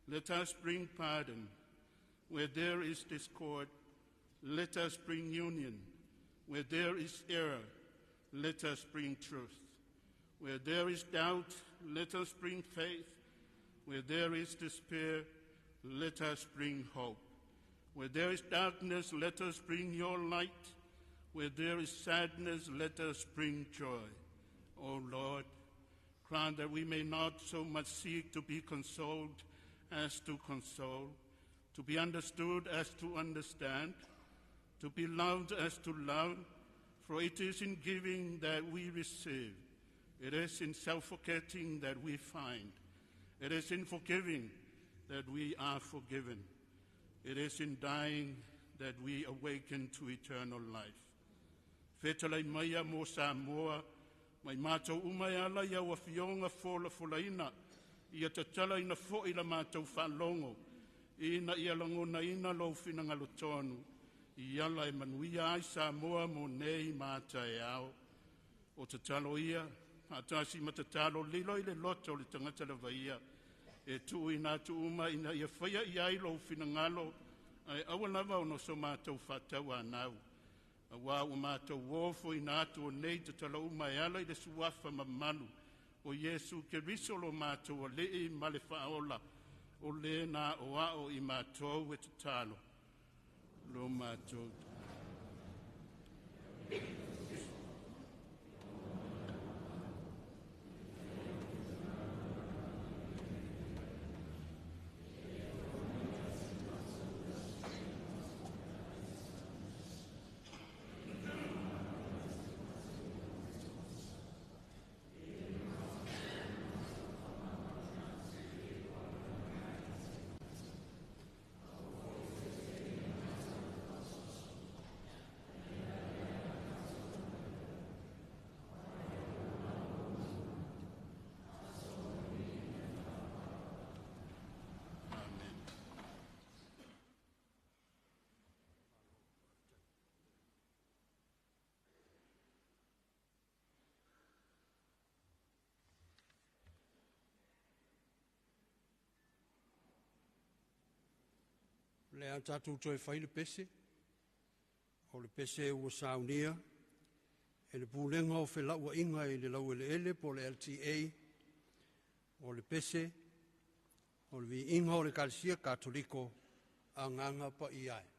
let us bring pardon. Where there is discord, let us bring union. Where there is error, let us bring truth. Where there is doubt, let us bring faith. Where there is despair, let us bring hope. Where there is darkness, let us bring your light. Where there is sadness, let us bring joy. O Lord, grant that we may not so much seek to be consoled as to console, to be understood as to understand, to be loved as to love, for it is in giving that we receive. It is in self forgetting that we find. It is in forgiving that we are forgiven. It is in dying that we awaken to eternal life. Fetalai maia mo Samoa, ma i matou uma e ala i au afioga folafolaina, ia tatalaina foi la matou faalogo, ina ia lagonaina lou finagalo tonu, i ala e manuia ai Samoa mo nei ma a taeao. O tatalo ia, faatasi ma tatalo lilo i le loto o le tagata lava ia, e tuuina atu uma ina ia faia i ai lou finagalo, ae aua lava ona so matou faatauanau. Auā ua matou ofoina atu o nei tatalo uma e ala i le suafa mamalu o Iesu Keriso lo matou Alii ma le Faaola, o le na aoao i matou e tatalo. Lo matou Amen. Le a tatou toe fai le pese, o le pese ua saunia, e le pulega o felauaiga i le laueleele po o le LTA, o le pese, o le viiga o le Ekalesia Katoliko, Agaga Paia e.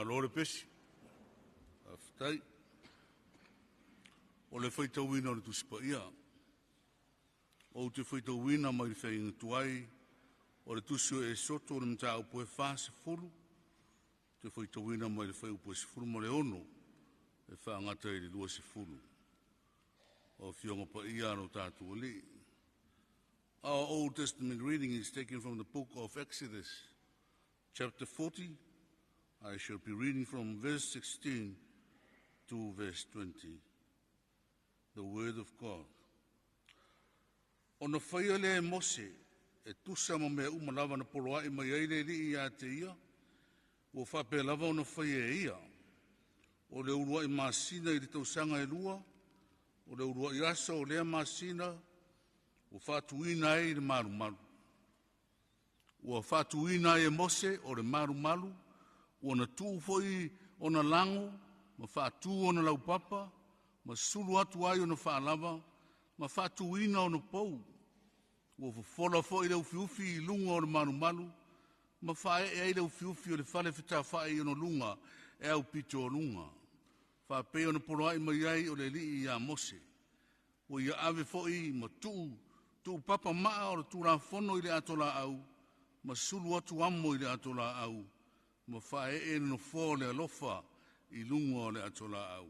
Malo le pesi. Faafetai. O le faitauina o le Tusi Paia. Ou te faitauina mai le feagaiga tuai o le Tusi o Esoto le mataupu e 40, te faitauina mai le fuaiupu e 16 e faagata i le 20. O Afioga Paia a lo tatou Alii. Our Old Testament reading is taken from the book of Exodus, chapter 40. I shall be reading from verse 16 to verse 20. The Word of God. Ona faia lea e Mose, e tusa ma mea uma lava na poloai mai ai le Alii ia te ia, ua faapea lava ona faia e ia. O le uluai masina i le tausaga e lua, o le uluai aso o lea masina, ua faatuina ai le malumalu. Ua faatuina ai e Mose o le malumalu, ua na tuu foi ona lago, ma faatu ona laupapa, ma sulu atu ai ona faalava, ma faatuina ona pou. Ua fofola foi le ufiufi i luga o le malumalu, ma faaee ai le ufiufi o le fale fetafai i ona luga e au pito o luga. Faapei ona poloai mai ai o le Alii ia Mose. Ua ia ave foi ma tuu, tuu papa maa o le Tulafono i le ato laau, ma sulu atu amo i le ato laau, ma faaee le nofoa o le alofa i luga o le ato laau.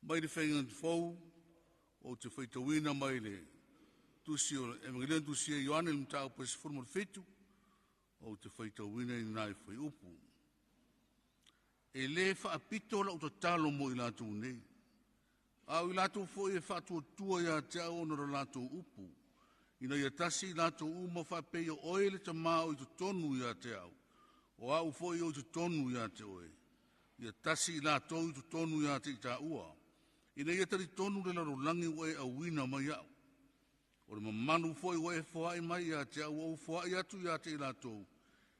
Mai le faiga fou, ou te faitauina mai le Tusi o Evangelio na tusia e Ioane le mataupu e 17, ou te faitauina i nai fuaiupu. E le faapito lau tatalo mo i latou nei, a o i latou foi e faatuatua ia te au ona o le latou upu, ina ia tasi i latou uma faapei o oe le Tamā o i totonu ia te au, o au foi o i totonu ia te oe. Ia tasi i latou i totonu ia te i tāua, ina ia talitonu le lalolagi ua e auina mai au. O le mamalu foi ua e foai mai ia te au, ua ou foai atu ia te i latou,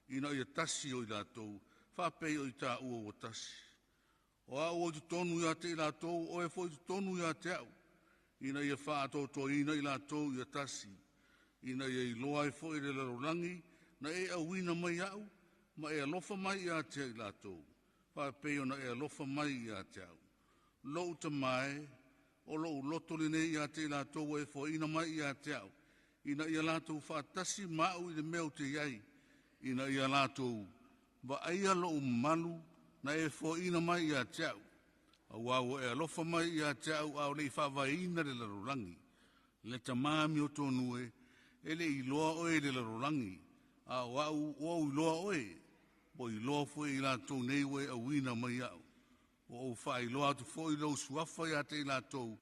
ina ia tasi o i latou, faapei o i tāua ua tasi. O au o i totonu ia te i latou, o oe foi i totonu ia te au, ina ia faatoatoaina i latou ia tasi, ina ia iloa ai foi le lalolagi na e auina mai au, ma e alofa mai ia te i latou, faapei ona e alofa mai ia te au. Lou Tamā e, o lou loto lenei ia te i latou ua e foaina mai ia te au, ina ia latou faatasi ma au i le mea ou te iai, ina ia latou vaaia lou mamalu na e foaina mai ia te au. Auā ua e alofa mai ia te au a o le i faavaeina le lalolagi. Le Tamā amiotonu e, e le iloa oe i le lalolagi, a o au ua ou iloa oe, ua iloa foi i latou nei ua e auina mai au. Ua ou faailoa atu foi lou suafa ia te i latou,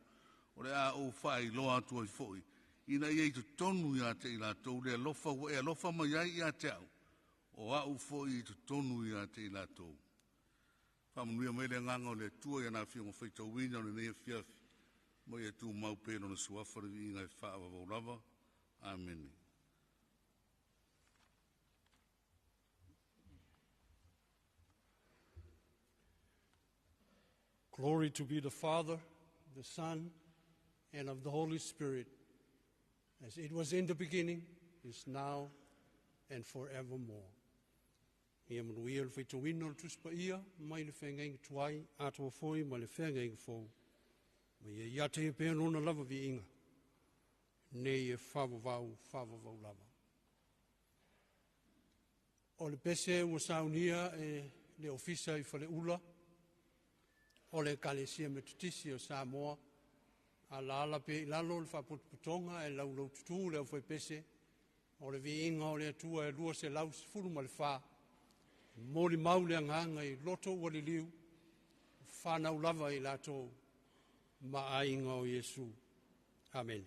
o le a ou faailoa atu ai foi, ina ia i totonu ia te i latou le alofa ua e alofa mai ai ia te au, o au foi i totonu ia te i latou. Faamanuia mai le agaga o le Atua i ana afioga faitauina o lenei afiafi, ma ia tumau pea i lona suafa le viiga e faavavau lava. Amene. Glory to be the Father, the Son, and of the Holy Spirit, as it was in the beginning, is now, and forevermore. Ia manuia le faitauina o le Tusi Paia mai le feagaiga tuai atoa foi ma le feagaiga fou. Ma ia ia te pea lona lava viiga, nei e faavavau, faavavau lava. O le pese ua saunia e le ofisa i Faleula, o le Ekalesia Metotisi o Samoa, a la pe i lalo le faapotopotoga e laulaututu le aufaipese, o le viiga o le Atua e 214, moli mau le agaga i loto ua liliu, whanau lava i latou ma aiga o Iesu. Amen.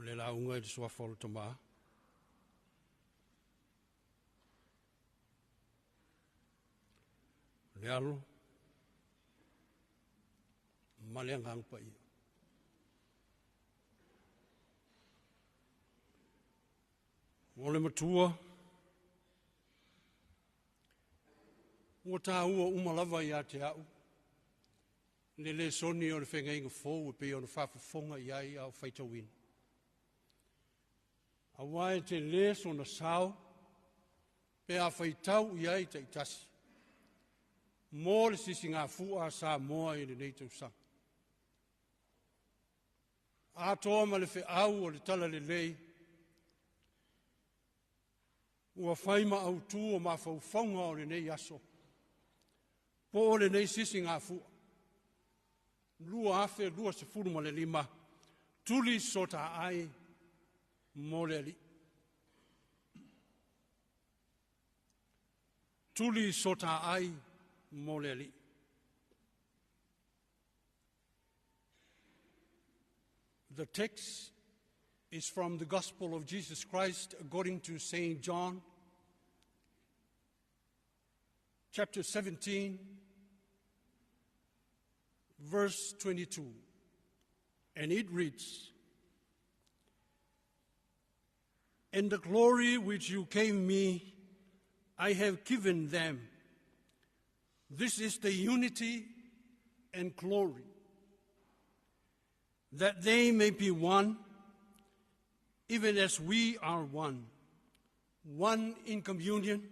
le lauga i le suafa o le Tamā, le Alo, ma le Agaga Paia. O le matua, ua tāua uma lava ia te au, le lesoni o le feagaiga fou e pei ona faafofoga i ai a o faitauina. Auā e telē sona sao pe a faitau i ai taitasi mo le sisigafua a Samoa i lenei tausaga. Atoa ma le feau o le talalelei, ua fai ma autū o mafaufauga o lenei aso, po o lenei sisigafua, 2025, tuli so tā ai mo le Alii. Tuli so tā ai mo le Alii. The text is from the Gospel of Jesus Christ according to St. John, chapter 17, verse 22. And it reads, And the glory which you gave me, I have given them. This is the unity and glory, that they may be one, even as we are one, one in communion,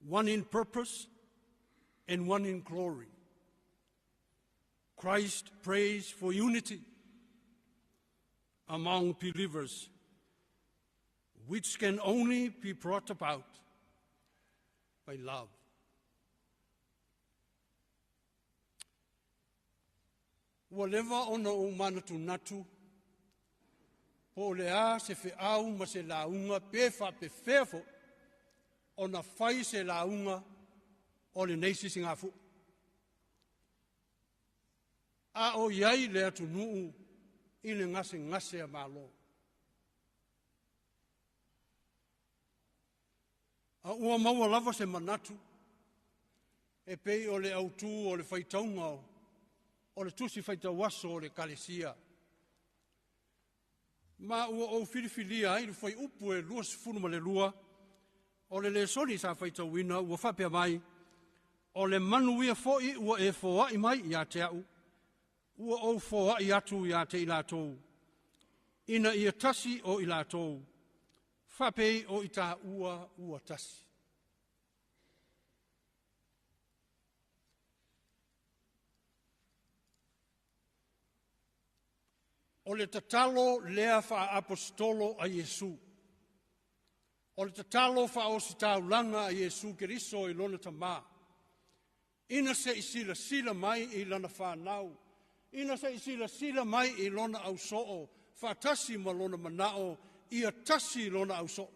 one in purpose, and one in glory. Christ prays for unity among believers, which can only be brought about by love. Ua leva ona ou manatunatu po o le a se feau ma se lauga pe faapefea fo'i ona fai se lauga o lenei sisigafua. A o i ai le atunuu i le gasegase a Malo. A ua maua lava se manatu e pei o le autū o le faitauga o le tusi faitauaso o le Ekalesia. Ma ua ou filifilia ai le fuaiupu e 22 o le lesoni sa faitauina ua faapea mai, o le manuia foi ua e foai mai ia te au, ua ou foai atu ia te i latou, ina ia tasi o i latou, faapei o i tāua ua tasi. O le tatalo lea faaapostolo a Iesu. O le tatalo faaositaulaga a Iesu Keriso i lona Tamā. Ina se i silasila mai i lana whanau, ina se i silasila mai i lona ausoo, faatasi ma lona manao, ia tasi lona ausoo.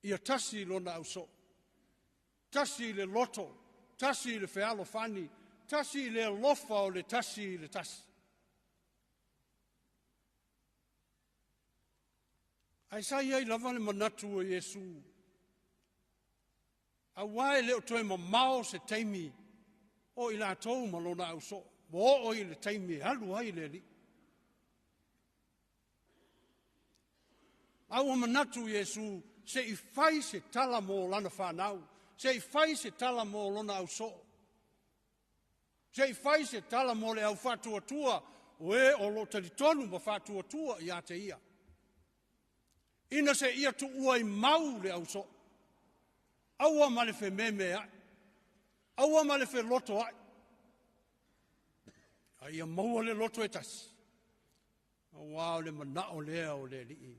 Ia tasi lona ausoo. Tasi le loto, tasi le fealofani, tasi le alofa o le tasi i le tasi. Ae sa i ai lava le manatu o Iesu, auā e le o toe mamao se taimi o i latou ma lona ausoo, ua oo i le taimi e alu ai le Alii. A ua manatu Iesu se i fai se tala mo lana whanau, se i fai se tala mo lona ausoo, se i fai se tala mo le au faatuatua, o e o lo talitonu ma faatuatua ia te ia. Ina se ia tuua i mau le ausoo, aua ma le fememe ai, aua ma le feloto ai, a ia maua le loto e tasi, auā o le manao lea o le Alii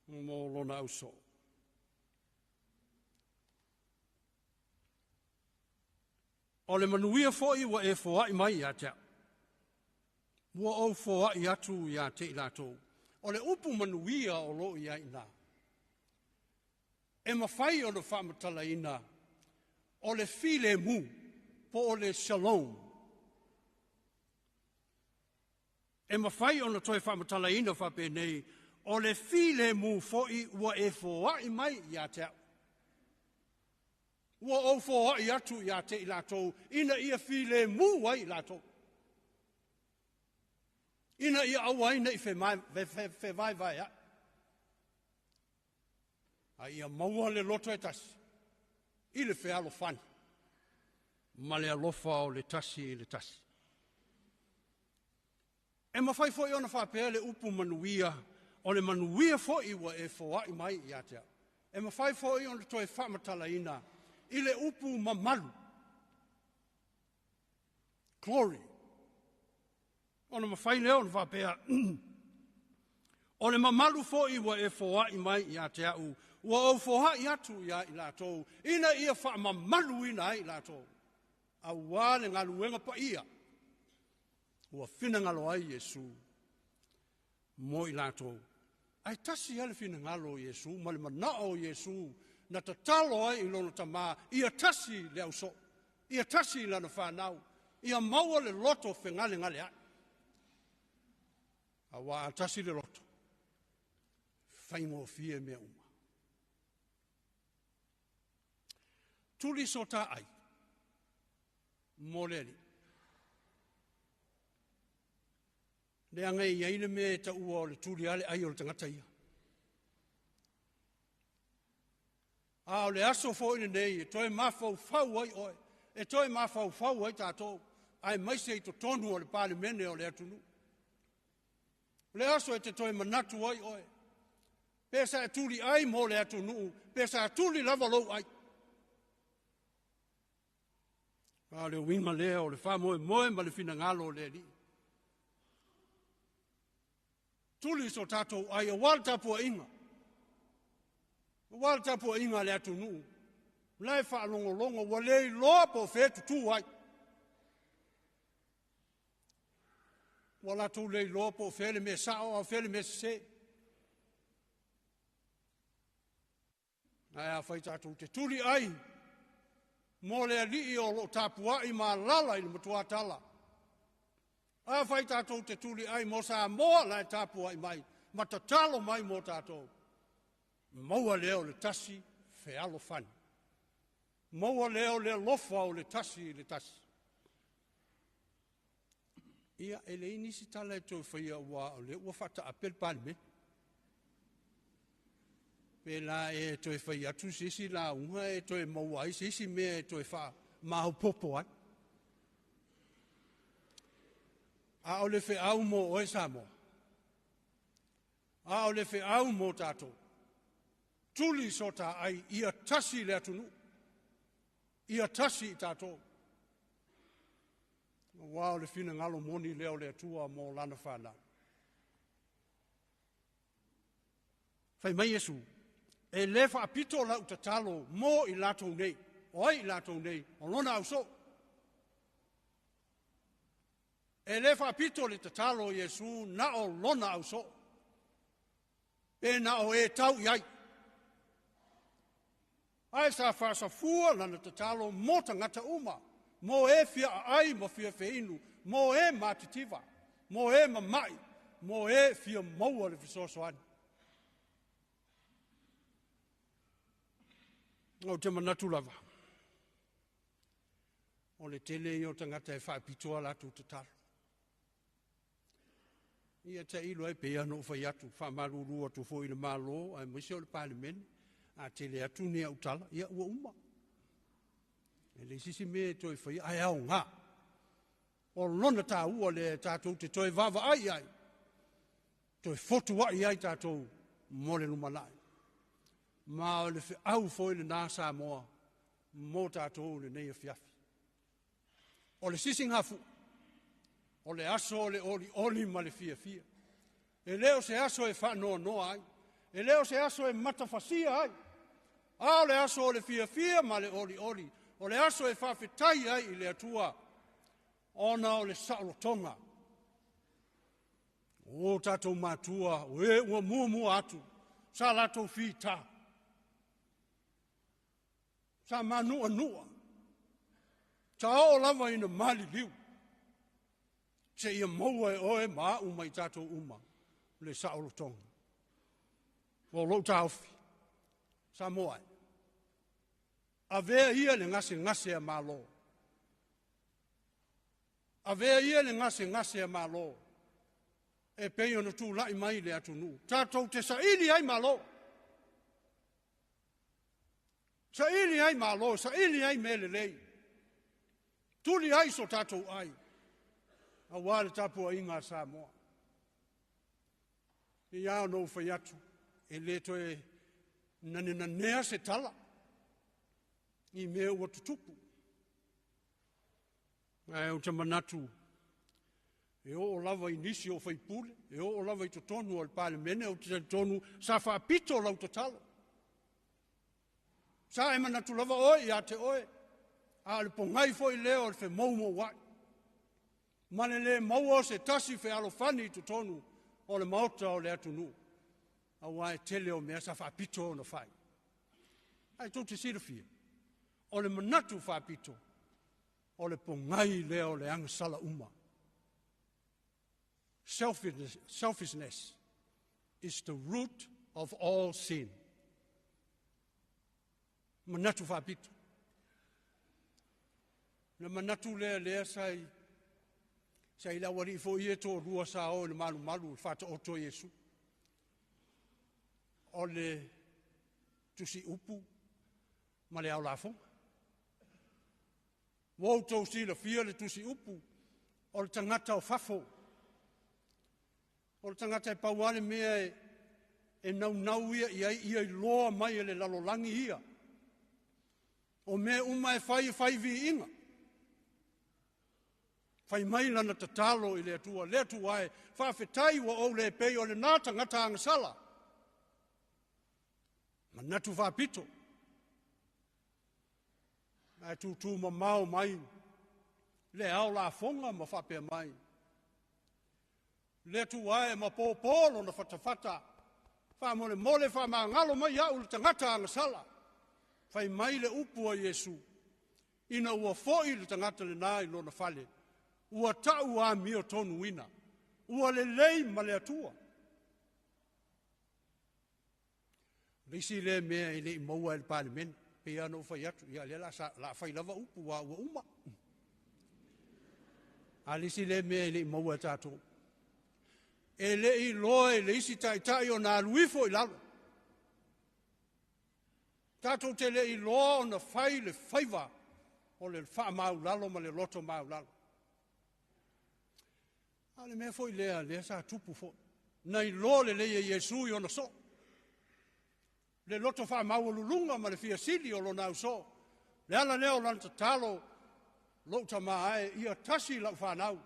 mo lona ausoo. O le manuia foi ua e foai mai ia te au, ua ou foai atu ia te i latou. O le upu manuia o lo i ai nā, e mafai ona faamatalaina o le filemu po o le shalom. E mafai ona toe faamatalaina faapenei, o le filemu foi ua e foai mai ia te au. Ua ou foai atu ia te i latou, ina ia filemu ai i latou. Ina ia aua ai ne i fevaevaeai. A ia maua le loto e tasi, i le fealofani, ma le alofa o le tasi i le tasi. E mafai foi ona faapea le upu manuia, o le manuia foi ua e foai mai ia te au. E mafai foi ona toe faamatalaina i le upu mamalu. Glory. Ona mafai lea ona faapea, o le mamalu foi ua e foai mai ia te au, ua ou foai atu ia i latou, ina ia faamamaluina ai i latou, auā le galuega paia, ua finagalo ai Iesu mo i latou. Ae tasi lava le finagalo o Iesu ma le manao o Iesu na tatalo ai i lona Tama, ia tasi le ausoo, ia tasi lana fanau, ia maua le loto fegalegaleai. Auā a tasi le loto, faigofie mea uma. Tuli so tā ai, mo le Alii. Leaga e i ai le mea e taua o le tuli lava le ai o le tagata ia. A o le aso foi lenei e toe mafaufau ai oe, e toe mafaufau ai tatou, aemaise i totonu o le Palemene o le atunuu. O le aso e te toe manatu ai oe, pe sa e tuli ai mo le atunuu, pe sa tuli lava lou ai. A o le uiga lea o le faamoemoe ma le finagalo o le Alii. Tuli so tatou ai aua le tapuaiga. Aua le tapuaiga a le atunuu. La e faalogologo ua le iloa po o fea tutū ai. Ua latou le iloa po o fea le mea sao a o fea le mea sese. Ae afai tatou te tuli ai mo le Alii o lo o tapuai ma alaala i le matuatala. Afai tatou te tuli ai mo Samoa la e tapuai mai ma tatalo mai mo tatou, maua lea o le tasi fealofani. Maua lea o le alofa o le tasi i le tasi. Ia, e leai nisi tala e toe faia ua o lea ua faataape le Palemene. Pe la e toe fai atu se isi lauga e toe maua ai se isi mea e toe faamaopoopo ai. A o le feau mo oe Samoa, a o le feau mo tatou, tuli so tā ai ia tasi le atunuu, ia tasi i tatou. Auā o le finagalo moni lea o le Atua mo lana fanau. Fai mai Iesu, e le faapito lau tatalo mo i latou nei. O ai i latou nei? O lona ausoo. E le faapito le tatalo o Iesu na o lona ausoo. Pe na o e tau i ai. Ae sa faasafua lana tatalo mo tagata uma, mo e fia aai ma fia feinu, mo e matitiva, mo e mama'i, mo e fia maua le fesoasoani. Ou te manatu lava, o le tele ia o tagata e faapitoa latou tatalo. Ia tailo ai pei ona ou fai atu, faamalulu atu foi i le Malo aemaise o le Palemene, a tele atu ni au tala, ia ua uma. E leai se isi mea e toe faia, ae aoga. O lona taua lea tatou te toe vaavaai ai, toe fotuai ai tatou mo le lumanai. Ma o le feau foi lena Samoa mo tatou lenei afiafi. O le sisigafua, o le aso o le olioli ma le fiafia. E le o se aso e faanoanoa ai, e le o se aso e matafasia ai, a o le aso o le fiafia ma le olioli, o le aso e faafetai ai i le Atua, ona o le saolotoga. O tatou matua, o e ua muamua atu, sa latou fita, sa manuanua, sa oo lava ina maliliu. Seia maua e oe ma a'u ma i tatou uma le saolotoga. Ua o lou taofi, Samoa e, avea ia le gasegase a Malo. Avea ia le gasegase a Malo e pei ona tulai mai le atunuu. Tatou te saili ai Malo. Saili ai Malo, saili ai mea lelei. Tuli ai so tatou ai, auā le tapuaiga a Samoa. Ia ona ou fai atu, e le toe nanenanea se tala i mea ua tutupu. Ae ou te manatu, e oo lava i nisi o faipule, e oo lava i totonu o le Palemene, ou te talitonu sa faapito lau tatalo. Sa e manatu lava oe ia te oe, a o le pogai foi lea o le femoumouai. Ma le lē maua o se tasi fealofani i totonu o le maota o le atunuu, auā e tele o mea sa faapito ona fai. Ae tou te silafia, o le manatu faapito, o le pogai lea o le agasala uma. Selfishness, selfishness is the root of all sin. Manatu faapito. Na manatu lea lea sa i sa i le aualii foi ia e toalua sa o i le malumalu i le faataoto o Iesu. O le tusiupu ma le ao lafoga. Ua outou silafia le tusiupu o le tagata o fafo. O le tagata e pau lava le mea e, e naunau ia i ai, ia iloa mai e le lalolagi ia. O mea uma e fai, e fai viiga. Fai mai lana tatalo i le Atua, le Atua e, faafetai ua ou le pei o lena tagata agasala. Manatu faapito. Ae tūtū mamao mai le ao lafoga ma faapea mai. Le Atua e ma pōpō lona fatafata, faamolemole faamagalo mai au le tagata agasala. Fai mai le upu a Iesu, ina ua foi le tagata lenā i lona fale, ua ta'u amiotonuina, ua lelei ma le Atua. O le isi lea mea e le i maua e le Palemene, pei lava ona ou fai atu, ia lea o le a fai lava upu aua ua uma. A o le isi lea mea e le i maua e tatou, e le i iloa e le isi taitai ona alu ifo i lalo. Tatou te le i iloa ona fai le faiva o le faamaulalo ma le loto maulalo. A o le mea foi lea, lea sa tupu foi. Na iloa lelei e Iesu i ona soo. Le loto faamaualuluga ma le fia sili o lona ausoo. Le ala lea o lana tatalo, lou tamā e, ia tasi lau fanau,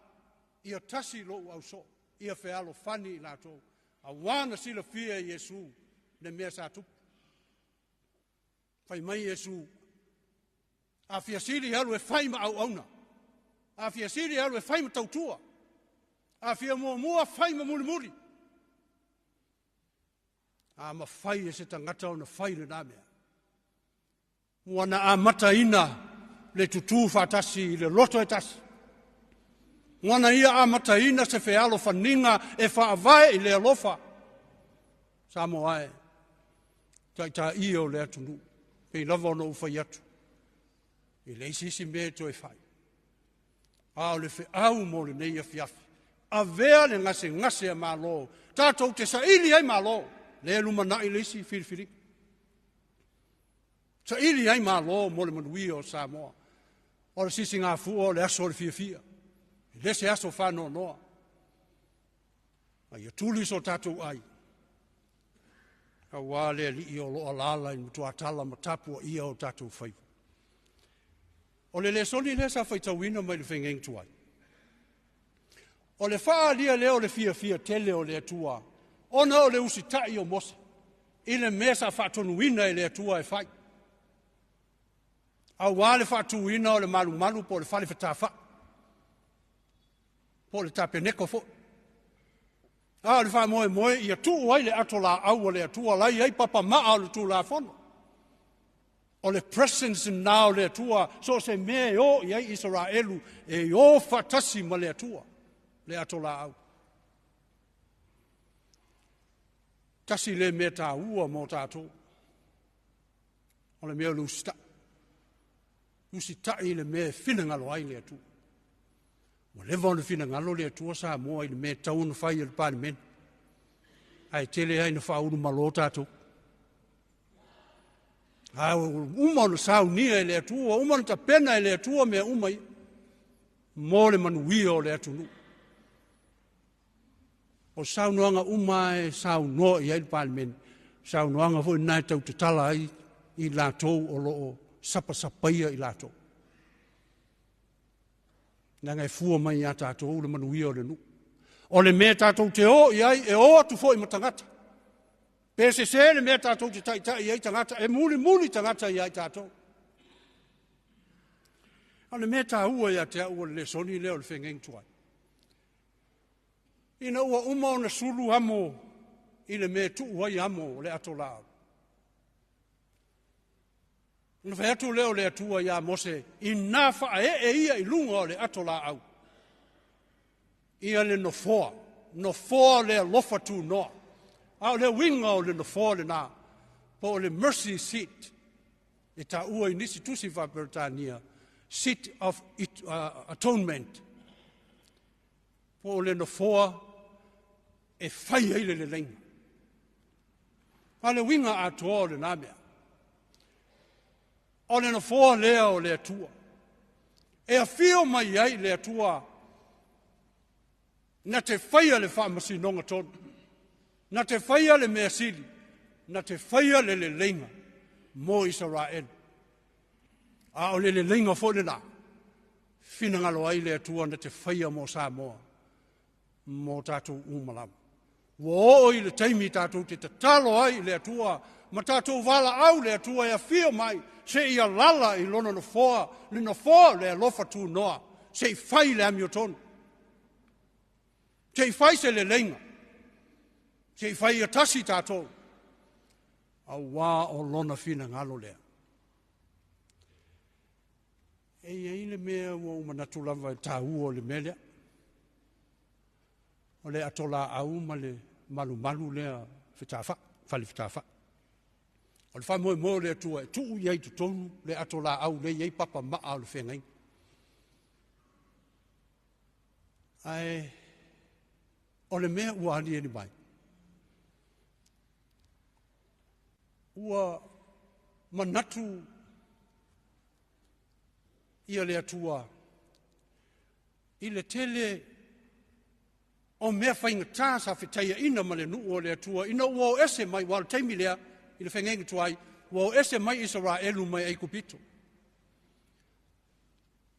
ia tasi lou ausoo, ia fealofani i latou. Auā na silafia e Iesu le mea sa tupu. Fai mai Iesu, a fia sili alu e fai ma auauna, a fia sili alu e fai ma tautua, a fia muamua fai ma mulimuli. A mafai e se tagata ona fai lenā mea. Ua na amataina le tutū faatasi i le loto e tasi. Ua na ia amataina se fealofaniga e faavae i le alofa. Samoa e, taitai o le atunuu, pei lava ona ou fai atu, e leai se isi mea e toe fai. A o le feau mo lenei afiafi, avea le gasegase a Malo, tatou te saili ai Malo, lea e lumanai le isi filifiliga. Saili ai Malo mo le manuia o Samoa. O le sisigafua o le aso o le fiafia, e le se aso faanoanoa. A ia tuli so tatou ai, auā le Alii o lo o alaala i matuatala ma tapuaia o tatou faiva. O le lesoni lea sa faitauina mai le faigaiga tuai. O le faaalia lea o le fiafia tele o le Atua, ona o le usitai o Mose i le mea sa faatonuina e le Atua e fai. Auā le faatuina o le malumalu po o le fale fetafa'i, po o le tapeneko foi. A o le faamoemoe ia tuu ai le ato laau a le Atua la i ai papamaa o le Tulafono. O le presence lena o le Atua, so o se mea e o i ai Isaraelu, e o faatasi ma le Atua. Le ato laau. Tasi le mea tāua mō tātou. O le mea o le usita'i. Usita'i i le mea e finagalo ai le Atua. Ua leva ona finagalo le Atua Samoa i le mea e tatau ona fai e le Palemene. Ae tele ai na faaulumalo tātou. A ua uma ona saunia e le Atua, ua uma ona tapena e le Atua mea uma ia mo le manuia o le atunuu. O saunoaga uma e saunoa i ai le Palemene, saunoaga foi lena e tau tatala ai i latou o lo o sapasapaia i latou. Leaga e fua mai ia tatou le manuia o le nuu. O le mea tatou te o i ai, e o atu foi ma tagata. Pe sese le mea tatou te taitai ai tagata, e mulimuli tagata ia i tatou. O le mea taua ia te au o le lesoni lea o le feagaiga tuai. Ina ua uma ona sulu amo i le mea e tuu ai amo o le ato laau. Ona fai atu lea o le Atua ia Mose, ina faaee ia i luga o le ato laau. Ia le nofoa, nofoa le alofa tunoa. A o le uiga o le nofoa lena, po o le mercy seat, e taua i nisi tusi faa-Peretania, seat of atonement, po o le nofoa e fai ai le leleiga. A o le uiga atoa o lena mea, o le nofoa lea o le Atua, e afio mai ai le Atua na te faia le faamasinoga tonu, na te faia le mea sili, na te faia le leleiga mo Isaraelu. A o le leleiga foi lena, finagalo ai le Atua na te faia mo Samoa, mo tatou uma lava. Ua oo i le taimi tatou te tatalo ai i le Atua ma tatou valaau le Atua e afio mai seia alaala i lona nofoa, le nofoa o le alofa tunoa, se i fai le amiotonu, se i fai se leleiga, se i fai ia tasi tatou, auā o lona finagalo lea. E i ai le mea ua ou manatu lava e taua o le mea lea. O le ato laau ma le malumalu lea fetafai, fale fetafai. O le faamoemoe o le Atua e tuu i ai i totonu le ato laau lea e i ai papa maa o le feagaiga. Ae o le mea ua aliali mai, ua manatu ia le Atua i le tele o mea faigata sa fetaiaina ma le nuu o le Atua ina ua o ese mai, ua o le taimi lea i le feagaiga tuai, ua o ese mai Isaraelu mai Aikupito.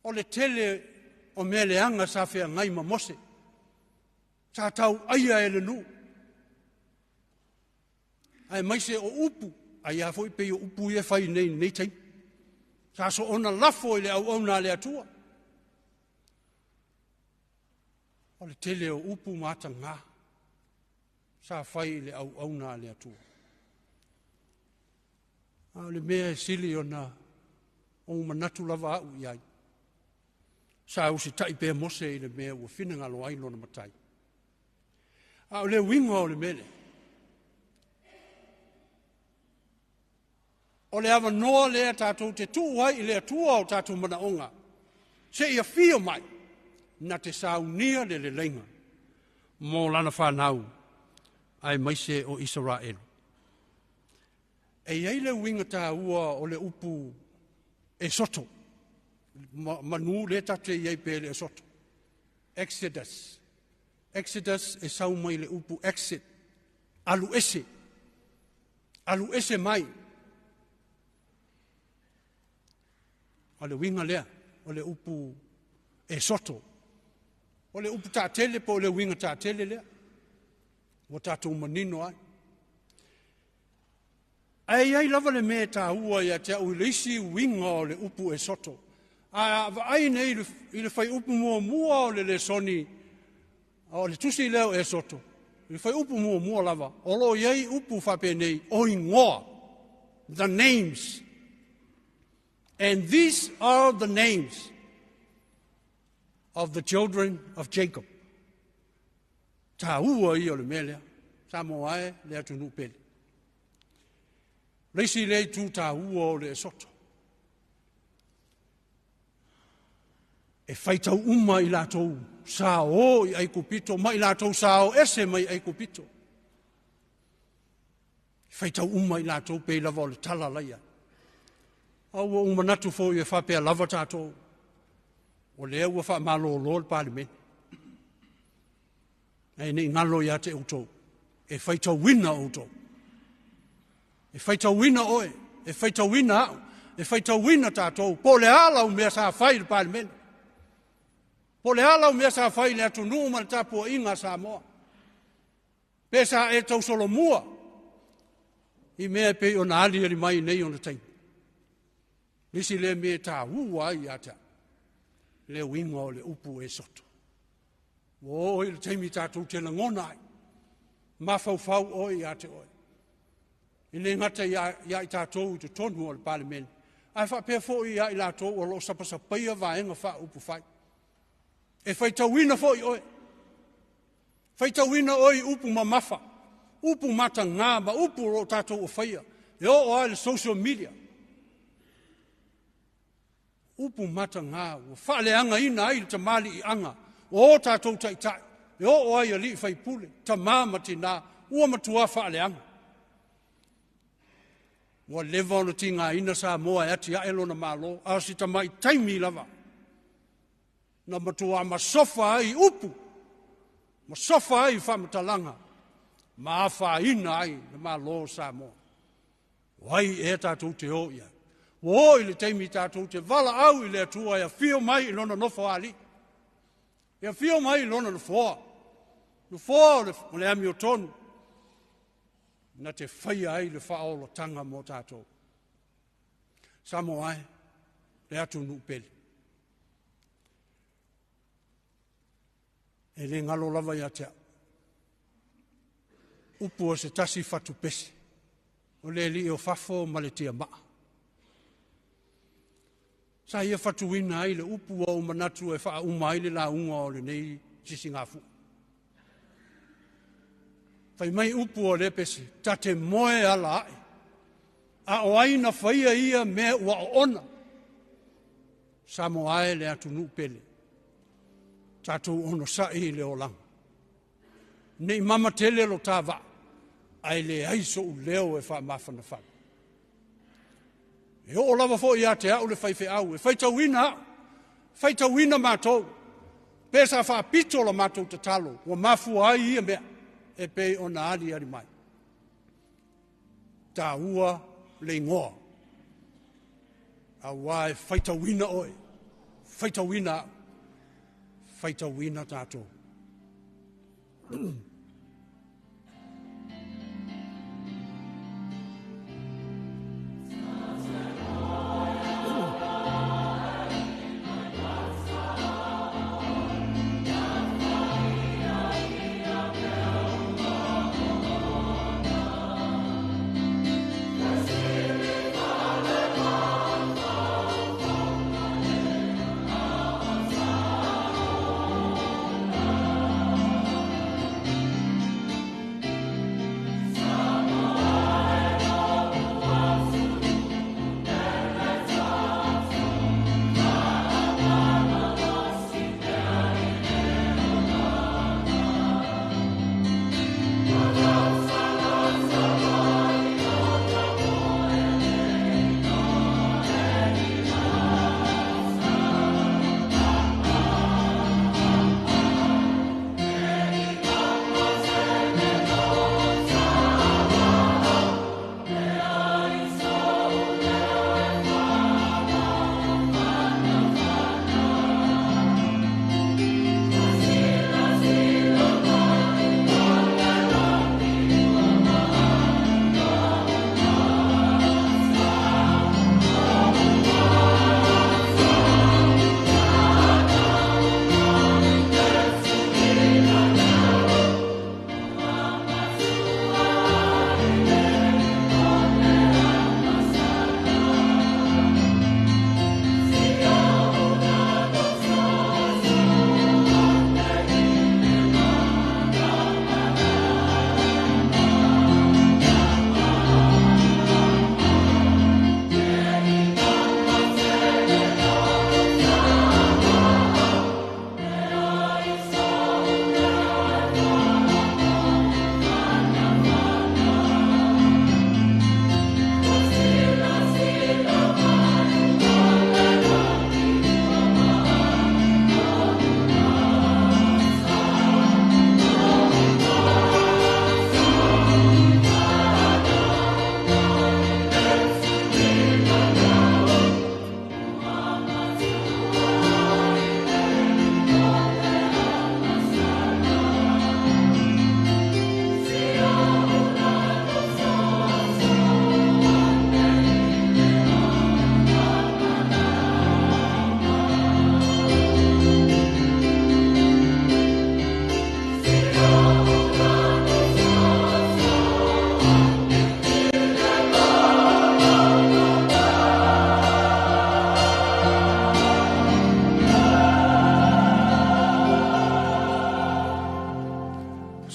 O le tele o mea leaga sa feagai ma Mose, sa tau aia e le nuu, aemaise o upu, ai a foi pei o upu ia fai nei nei taimi. Sa soona lafo i le auauna a le Atua. O le tele o upu ma atagā sa fai i le auauna a le Atua. A o le mea e sili ona ou manatu lava au i ai, sa usitai pea Mose i le mea ua finagalo ai lona matai. A o le uiga o le mea lea, o le avanoa lea tatou te tuu ai i le Atua o tatou manaoga, seia afio mai na te saunia le leleiga mo lana fanau aemaise o Isaraelu. E i ai le uiga taua o le upu Esoto, manu lea tatou te i ai pe le Esoto. Exodus. Exodus e sau mai le upu exit, alu ese, alu ese mai. O le uiga lea, o le upu Esoto. O le upu taatele po o le uiga taatele lea, ua tatou manino ai. Ae i ai lava le mea e taua ia te au i le isi uiga o le upu Esoto. A vaai nei i le fuaiupu muamua o le lesoni, o le tusi lea o Esoto, i le fuaiupu muamua lava, o lo o i ai upu faapenei, o igoa, the names. And these are the names of the children of Jacob. Taua ia o le mea lea. Samoa e le atunuu pele. Le isi lea itu taua o le esoto. E faitau uma i latou sa o i Aikupito ma i latou sa o ese mai Aikupito. E faitau uma i latou pei lava o le tala laia. A ua ou manatu foi e faapea lava tatou. O lea ua faamalōlō le Palemene. Ae nei galo ia te outou, e faitauina outou. E faitauina oe, e faitauina au, e faitauina tatou. Po o le a lau mea sa fai i le Palemene. Po o le a lau mea sa fai i le atunuu ma le tapuaiga a Samoa. Pe sa e tausolomua i mea e pei ona aliali mai nei ona taimi. Nisi lea mea e taua ai ia te au, le uiga o le upu e soto. Ua oo i le taimi tatou te lagona ai, mafaufau oe ia te oe. E le gata ia i tatou i totonu o le Palemene, ae faapea foi ia i latou o lo o sapasapaia vaega faaupufai. E faitauina foi oe. Faitauina oe i upu mamafa, upu mataga ma upu o lo o tatou ofaia. E oo lava i le social media. Upu mataga ua faaleagaina ai le tamaliiaga o o tatou taitai, e oo ai alii faipule, tama ma tina, ua matua faaleaga. Ua leva ona tigaina Samoa e atiae lona Malo, a o si tamai taimi lava, na matua masofa ai upu, masofa ai faamatalaga, ma afaina ai le Malo o Samoa. O ai ea tatou te o i ai? Ua oo i le taimi tatou te valaau i le Atua e afio mai i lona nofoalii. E afio mai i lona nofoa. Nofoa o le amiotonu na te faia ai le faaolataga mo tatou. Samoa e, le atunuu pele. E le galo lava ia te au. Upu o se tasi fatupese, o le alii o fafo ma le tiamaa. Sa ia fatuina ai le upu ua ou manatu e faauma ai le lauga o lenei sisigafua. Fai mai upu o lea pese, ta te moe ala ae, a o ai na faia ia mea ua oona. Samoa e le atunuu pele, tatou onosai i le olaga. Nei mama tele lo ta vaa, ae leai so'u leo e faamafanafana. E oo lava foi ia te au le faifeau, e faitauina au, faitauina matou, pe sa faapito la matou tatalo, ua mafua ai ia mea, e pei ona aliali mai. Taua le igoa, auā e faitauina oe, faitauina au, faitauina tatou.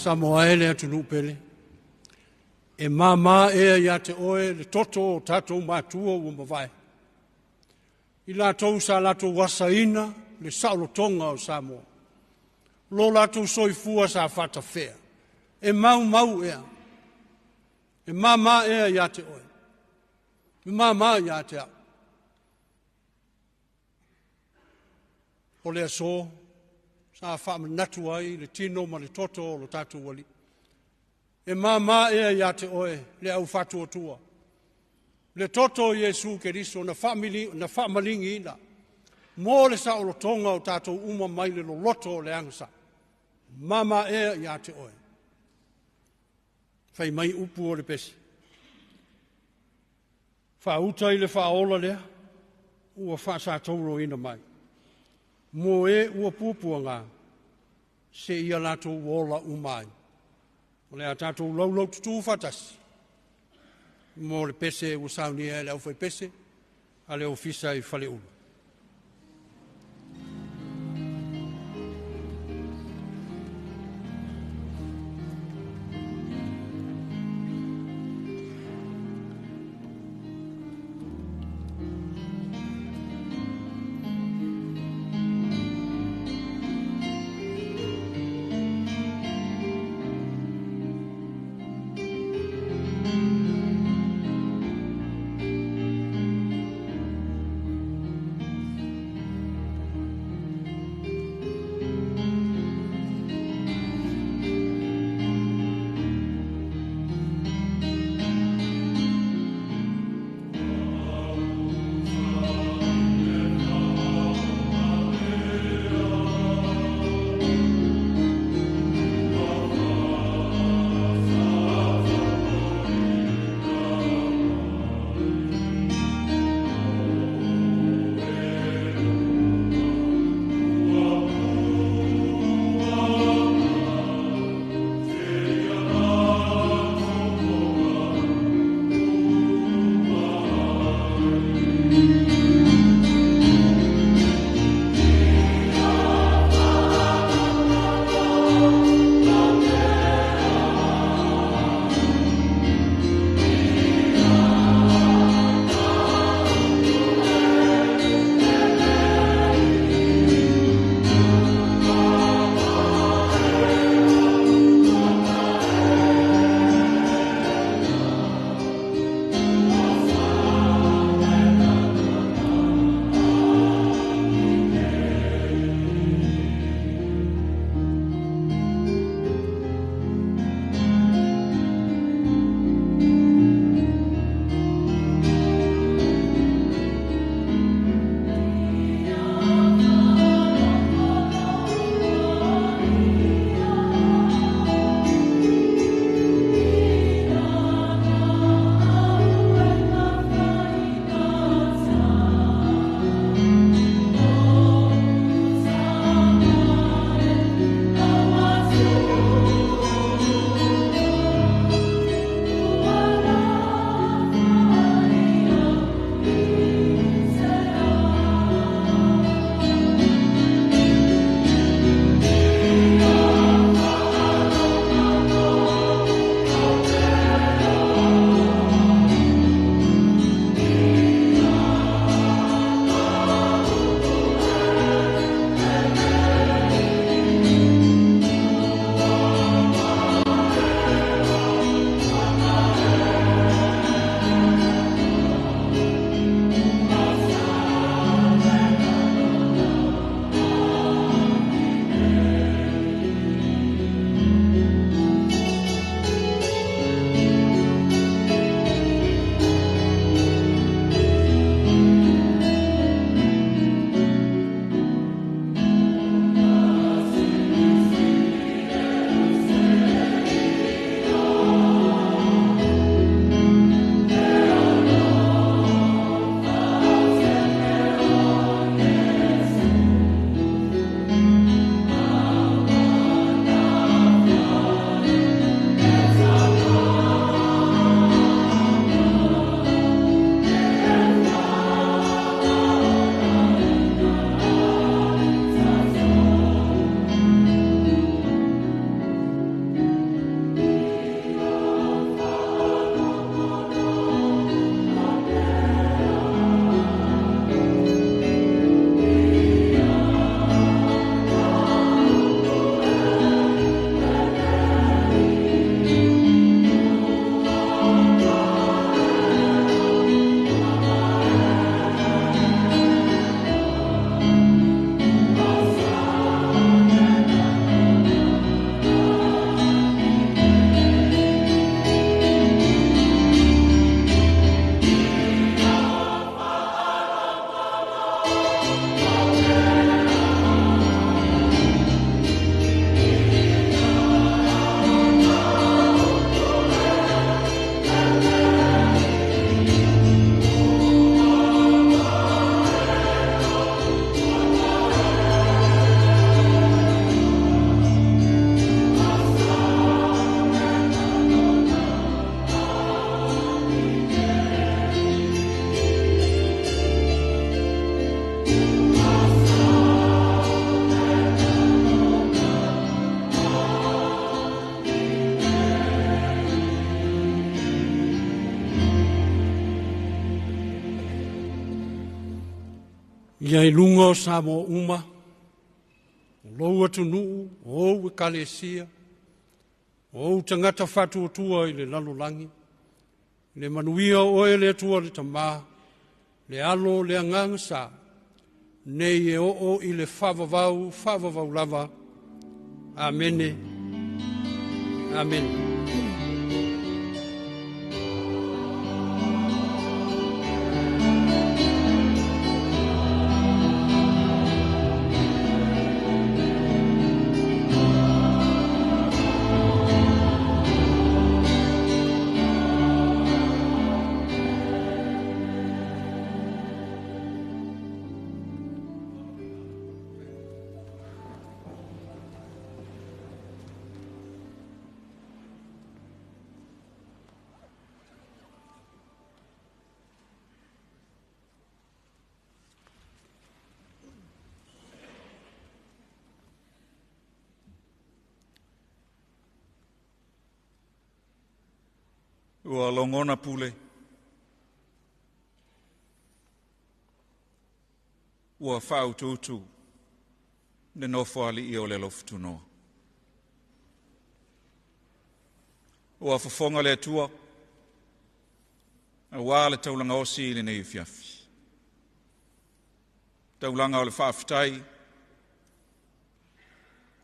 Samoa e le atunuu pele, e māmā ea ia te oe le toto o tātou matua ua mavae. I latou sa latou asaina le saolotoga o Samoa. Lo latou soifua sa faatafea, e maumau ea, e māmā ea ia te oe, e māmā ia te au. O le aso, sa faamanatu ai le tino ma le toto o lo tatou alii. E māmā ea ia te oe le au faatuatua. Le toto o Iesu Keriso na, faamili, na faamaligiina mo le saolotoga o tatou uma mai le loloto o le agasa. Māmā ea ia te oe. Fai mai upu o le pese. Faauta i le faaola lea, ua faasatauroina mai. Mo e ua puapuaga, seia latou ola uma ai. O le a tatou laulau tutū faatasi. Mo le pese ua saunia e le aufaipese, a le ofisa i Faleula. Ia i luga o Samoa uma, o lou atunuu, o ou ekalesia, o ou tagata faatuatua i le lalolagi, le manuia o oe le Atua le Tamā, le Alo le Agaga Sa, nei e oo i le faavavau, faavavau lava. Amene. Amene. Ua logona pule, ua faautuutu le nofo alii o le alofutunoa. Ua fofoga le Atua, auā le taulaga osi i lenei afiafi. Taulaga o le faafetai,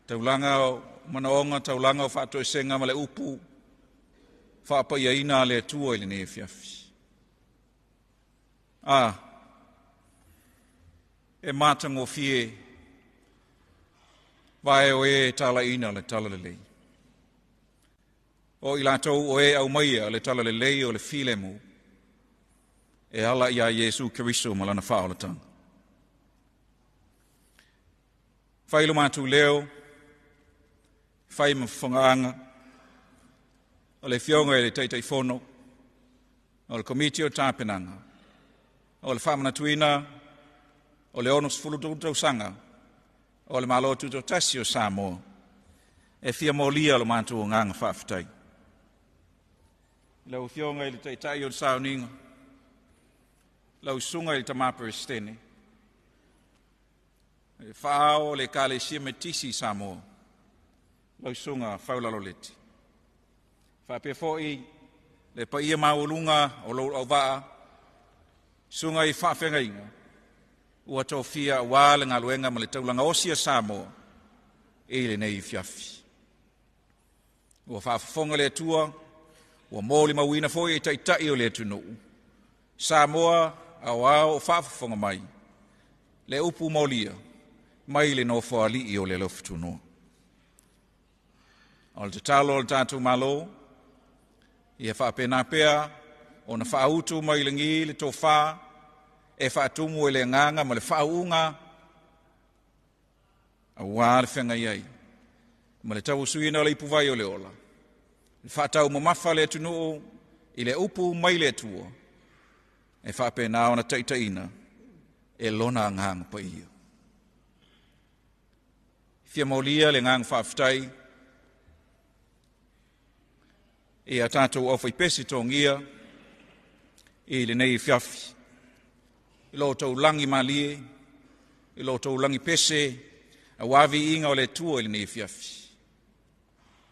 taulaga o manaoga, taulaga o faatoesega ma le upu faapaiaina a le Atua i lenei afiafi. A, e matagofie vae o e talaiina le talalelei. O i latou o e aumaia le talalelei o le filemu, e ala ia Iesu Keriso ma lana faaolataga. Fai lo matou leo, fai ma fofogaaga, o le Afioga i le Taitaifono, o le Komiti o Tapenaga, o le faamanatuina o le 63 tausaga o le Malo Tutoatasi o Samoa, e fia molia lo matou agaga faafetai. Lau Afioga i le Taitai o le Sauniga, lau Susuga i le Tama Peresetene, le faaao o le Ekalesia Metotisi i Samoa, lau Susuga Faulaloleti. Faapea foi le paia maualuga o lou auvaa, susuga i faafeagaiga, ua tofia auā le galuega ma le taulaga osi a Samoa i lenei afiafi. Ua faafofoga le Atua, ua molimauina foi e taitai o le atunuu, Samoa aoao o faafofoga mai, le upu molia mai le nofoalii o le alofutunoa. O le tatalo o le tatou Malo, ia faapena pea ona faautu mai lagi le tofā e faatumu e le agaga ma le faauuga auā le feagai ai ma le tauasuina o le ipuvai o le ola, le faataumamafa le atunuu i le upu mai le Atua, e faapena ona taitaiina e lona agaga paia. Fia molia le agaga faafetai i a tatou aufaipese togia i lenei afiafi. I lo outou lagi malie, i lo outou lagi pese, auā viiga o le Atua i lenei afiafi.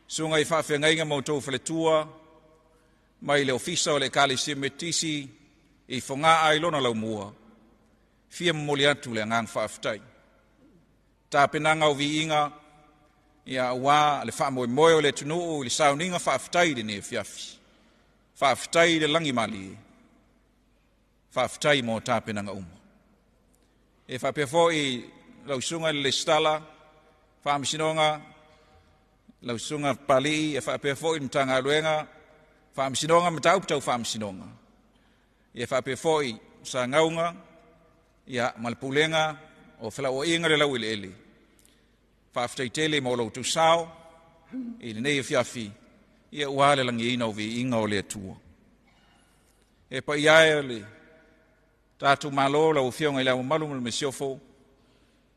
Susuga i faafeagaiga ma outou faletua, mai le ofisa o le Ekalesia Metotisi i Fogaa i lona laumua, fia momoli atu le agaga faafetai. Tapenaga o viiga, ia auā le faamoemoe o le atunuu i le sauniga faafetai i lenei afiafi. Faafetai i le lagimalie, faafetai mo tapenaga uma. E faapea foi lau susuga i le Lesitala, Faamasinoga, lau susuga Palii, e faapea foi le Matagaluega, Faamasinoga, Mataupu Tau Faamasinoga. E faapea foi Sagauga, ia, ma le Pulega o Felauaiga le Laueleele. Faafetai tele mo lo outou sao i lenei afiafi, ia ua le lagiina o viiga o le Atua. E paia e o le tatou Malo, lau Afioga i Le Ao Mamalu ma le Masiofo,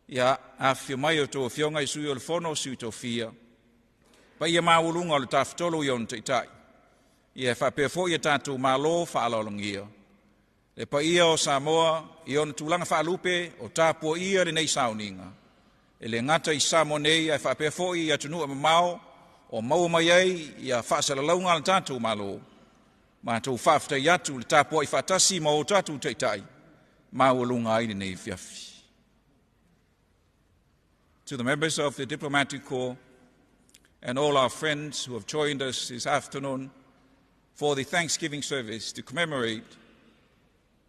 ia afifio mai outou afioga i Sui o le Fono, Sui Tofia, paia maualuga o le Tafatolu i ona Taitai, ia faapea foi a tatou Malo faaaloalogia. Le paia o Samoa i ona tulaga faalupe o tapuaia lenei sauniga. E le gata i Samoa nei ae faapea foi i atunuu e mamao o maua mai ai ia faasalalauga a le tatou Malo. Matou faafetai atu le tapuai faatasi ma o tatou taitai maualuga ai lenei afiafi. To the members of the Diplomatic Corps and all our friends who have joined us this afternoon for the Thanksgiving service to commemorate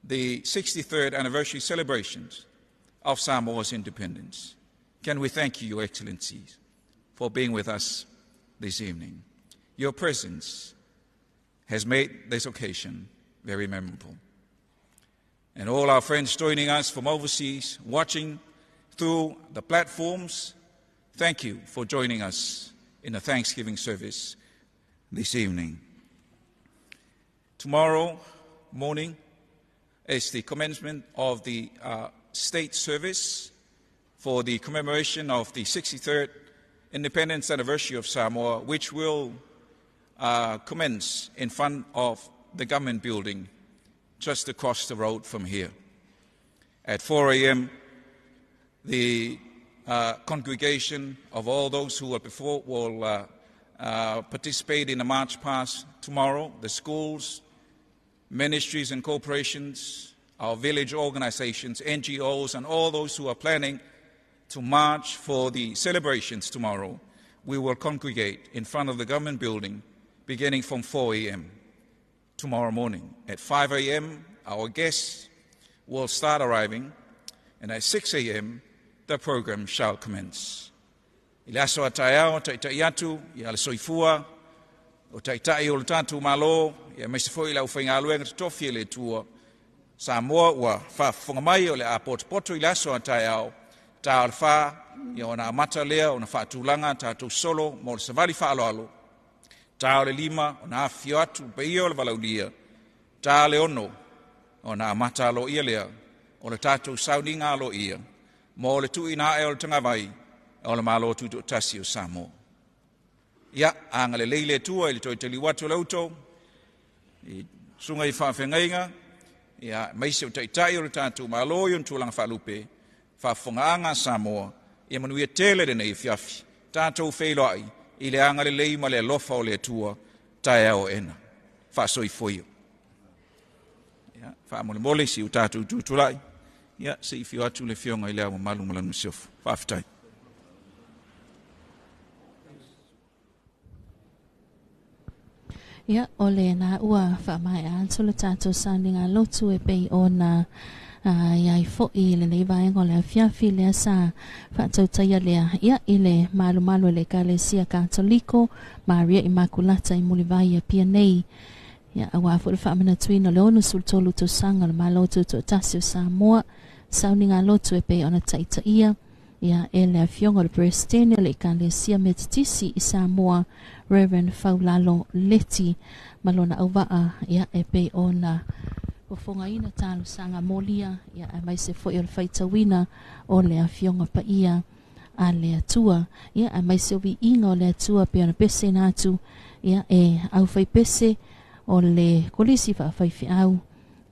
the 63rd anniversary celebrations of Samoa's independence. Can we thank you, Your Excellencies, for being with us this evening? Your presence has made this occasion very memorable. And all our friends joining us from overseas, watching through the platforms, thank you for joining us in the Thanksgiving service this evening. Tomorrow morning is the commencement of the state service for the commemoration of the 63rd independence anniversary of Samoa, which will commence in front of the government building just across the road from here. At 4 a.m., the congregation of all those who are before will participate in the march past tomorrow. The schools, ministries and corporations, our village organizations, NGOs, and all those who are planning to march for the celebrations tomorrow, we will congregate in front of the government building beginning from 4 a.m. tomorrow morning. At 5 a.m., our guests will start arriving, and at 6 a.m., the program shall commence. I le aso a taeao, taita'i atu, ia le soifua, o taita'i o le tatou Malo, ia aemaise foi le aufaigaluega totofi e le Atua. Samoa ua faafofoga mai o le a potopoto i le aso a taeao, ta o le 4, ia ona amata lea ona faatulaga tatou solo mo le savali faaaloalo, ta o le 5, ona afifio atu paia o le valaaulia, ta le 6, ona amata aloaia lea o le tatou sauniga aloaia mo le tuuina ae o le tagavai o le Malo Tutoatasi o Samoa. Ia, agalelei le Atua i le toe taliu atu o le uto, i susuga i faafeagaiga, ia aemaise o taitai o le tatou Malo i ona tulaga faalupe, faafofogaaga a Samoa, ia manuia tele lenei afiafi, tatou feiloai i le agalelei ma le alofa o le Atua, taeao ena. Faasoifua ia. Ia, faamolemole si o tatou tutulai, ia, se i fio atu le afioga i le Ao Mamalu ma lana Masiofo. Faafetai. Ia, o lena ua faamaea atu le tatou sauniga lotu e pei ona i ai foi lenei vaega o le afiafi lea sa faatautaia lea ia i le malumalu e le Ekalesia Katoliko Maria Imakulata i Mulivai Apia nei. Ia, auā foi le faamanatuina o le 63 tausaga o le Malo Tutoatasi o Samoa, sauniga lotu e pei ona taitaia ia e le afioga o le Peresetene o le Ekalesia Metotisi i Samoa, Reverend Faulalo Leti ma lona auvaa, ia e pei ona fofogaina talosaga molia, ia aemaise foi o le faitauina o le afioga paia a le Atua, ia aemaise o viiga o le Atua pei ona peseina atu ia e aufaipese o le kolisi faafaifeau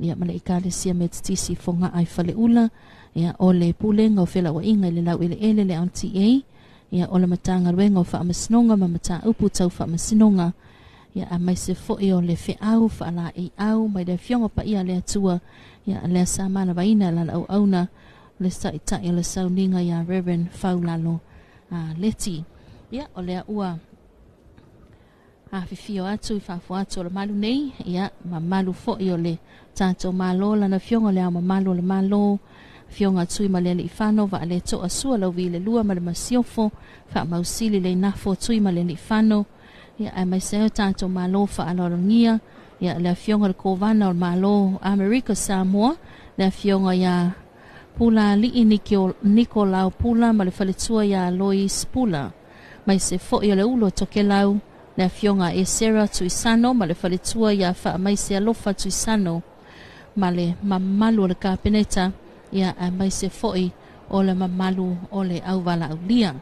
ia ma le Ekalesia Metotisi i Fogaa i Faleula, ia o le Pulega o Felauaiga i le Laueleele le LTA, ia o le Matagaluega o Faamasinoga ma Mataupu Tau Faamasinoga, ia aemaise foi o le feau faalaeiau mai le afioga paia a le Atua, ia lea sa manavaina e lana auauna le taitai o le sauniga ia Reverend Faulalo Leti. Ia o lea ua afifio atu i fafo atu o le malu nei, ia mamalu foi o le tatou Malo, lana afioga o le Ao Mamalu o le Malo, afioga Tuimalealiifano Vaaletoa Sualauvi le Lua ma le Masiofo, faamausili le Inafo Tuimalealiifano, ia aemaise ai o tatou Malo faaaloalogia, ia le afioga le Kovana o le Malo Amerika Samoa, le afioga ia Pulaalii Nikolao Pula ma le faletua ia Lois Pula, maise foi o le ulo o Tokelau, le afioga Esera Tuisano ma le faletua ia Faamaise Alofa Tuisano ma le mamalu o le Kapeneta, ia aemaise foi o le mamalu o le auvalaulia.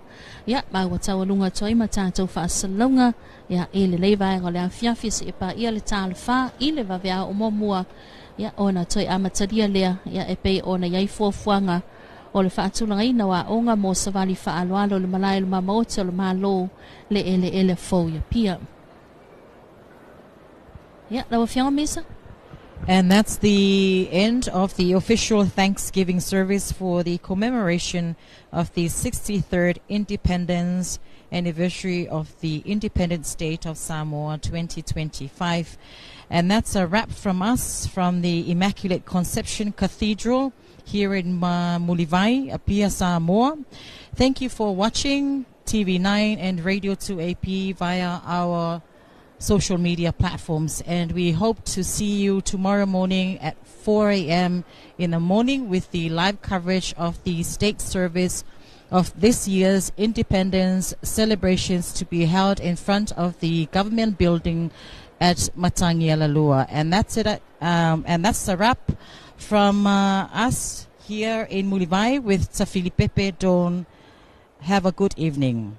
Ia, ma ua taualuga atu ai ma tatou faasalalauga ia i lenei vaega o le afiafi seia paia le talofa i le vaveao o muamua ia ona toe amatalia lea ia e pei ona i ai fuafuaga o le faatulagaina o aoga mo savali faaaloalo i le malae o le mamaoti o le Malo le eleele fou i Apia. Ia, lau Afioga Misa. And that's the end of the official Thanksgiving service for the commemoration of the 63rd Independence Anniversary of the Independent State of Samoa 2025. And that's a wrap from us from the Immaculate Conception Cathedral here in Mulivai, Apia, Samoa. Thank you for watching TV9 and Radio 2AP via our social media platforms. And we hope to see you tomorrow morning at 4 a.m. in the morning with the live coverage of the state service of this year's independence celebrations to be held in front of the government building at Matagialalua. And that's it. And that's a wrap from us here in Mulivai with Tafilipepe Dawn. Have a good evening.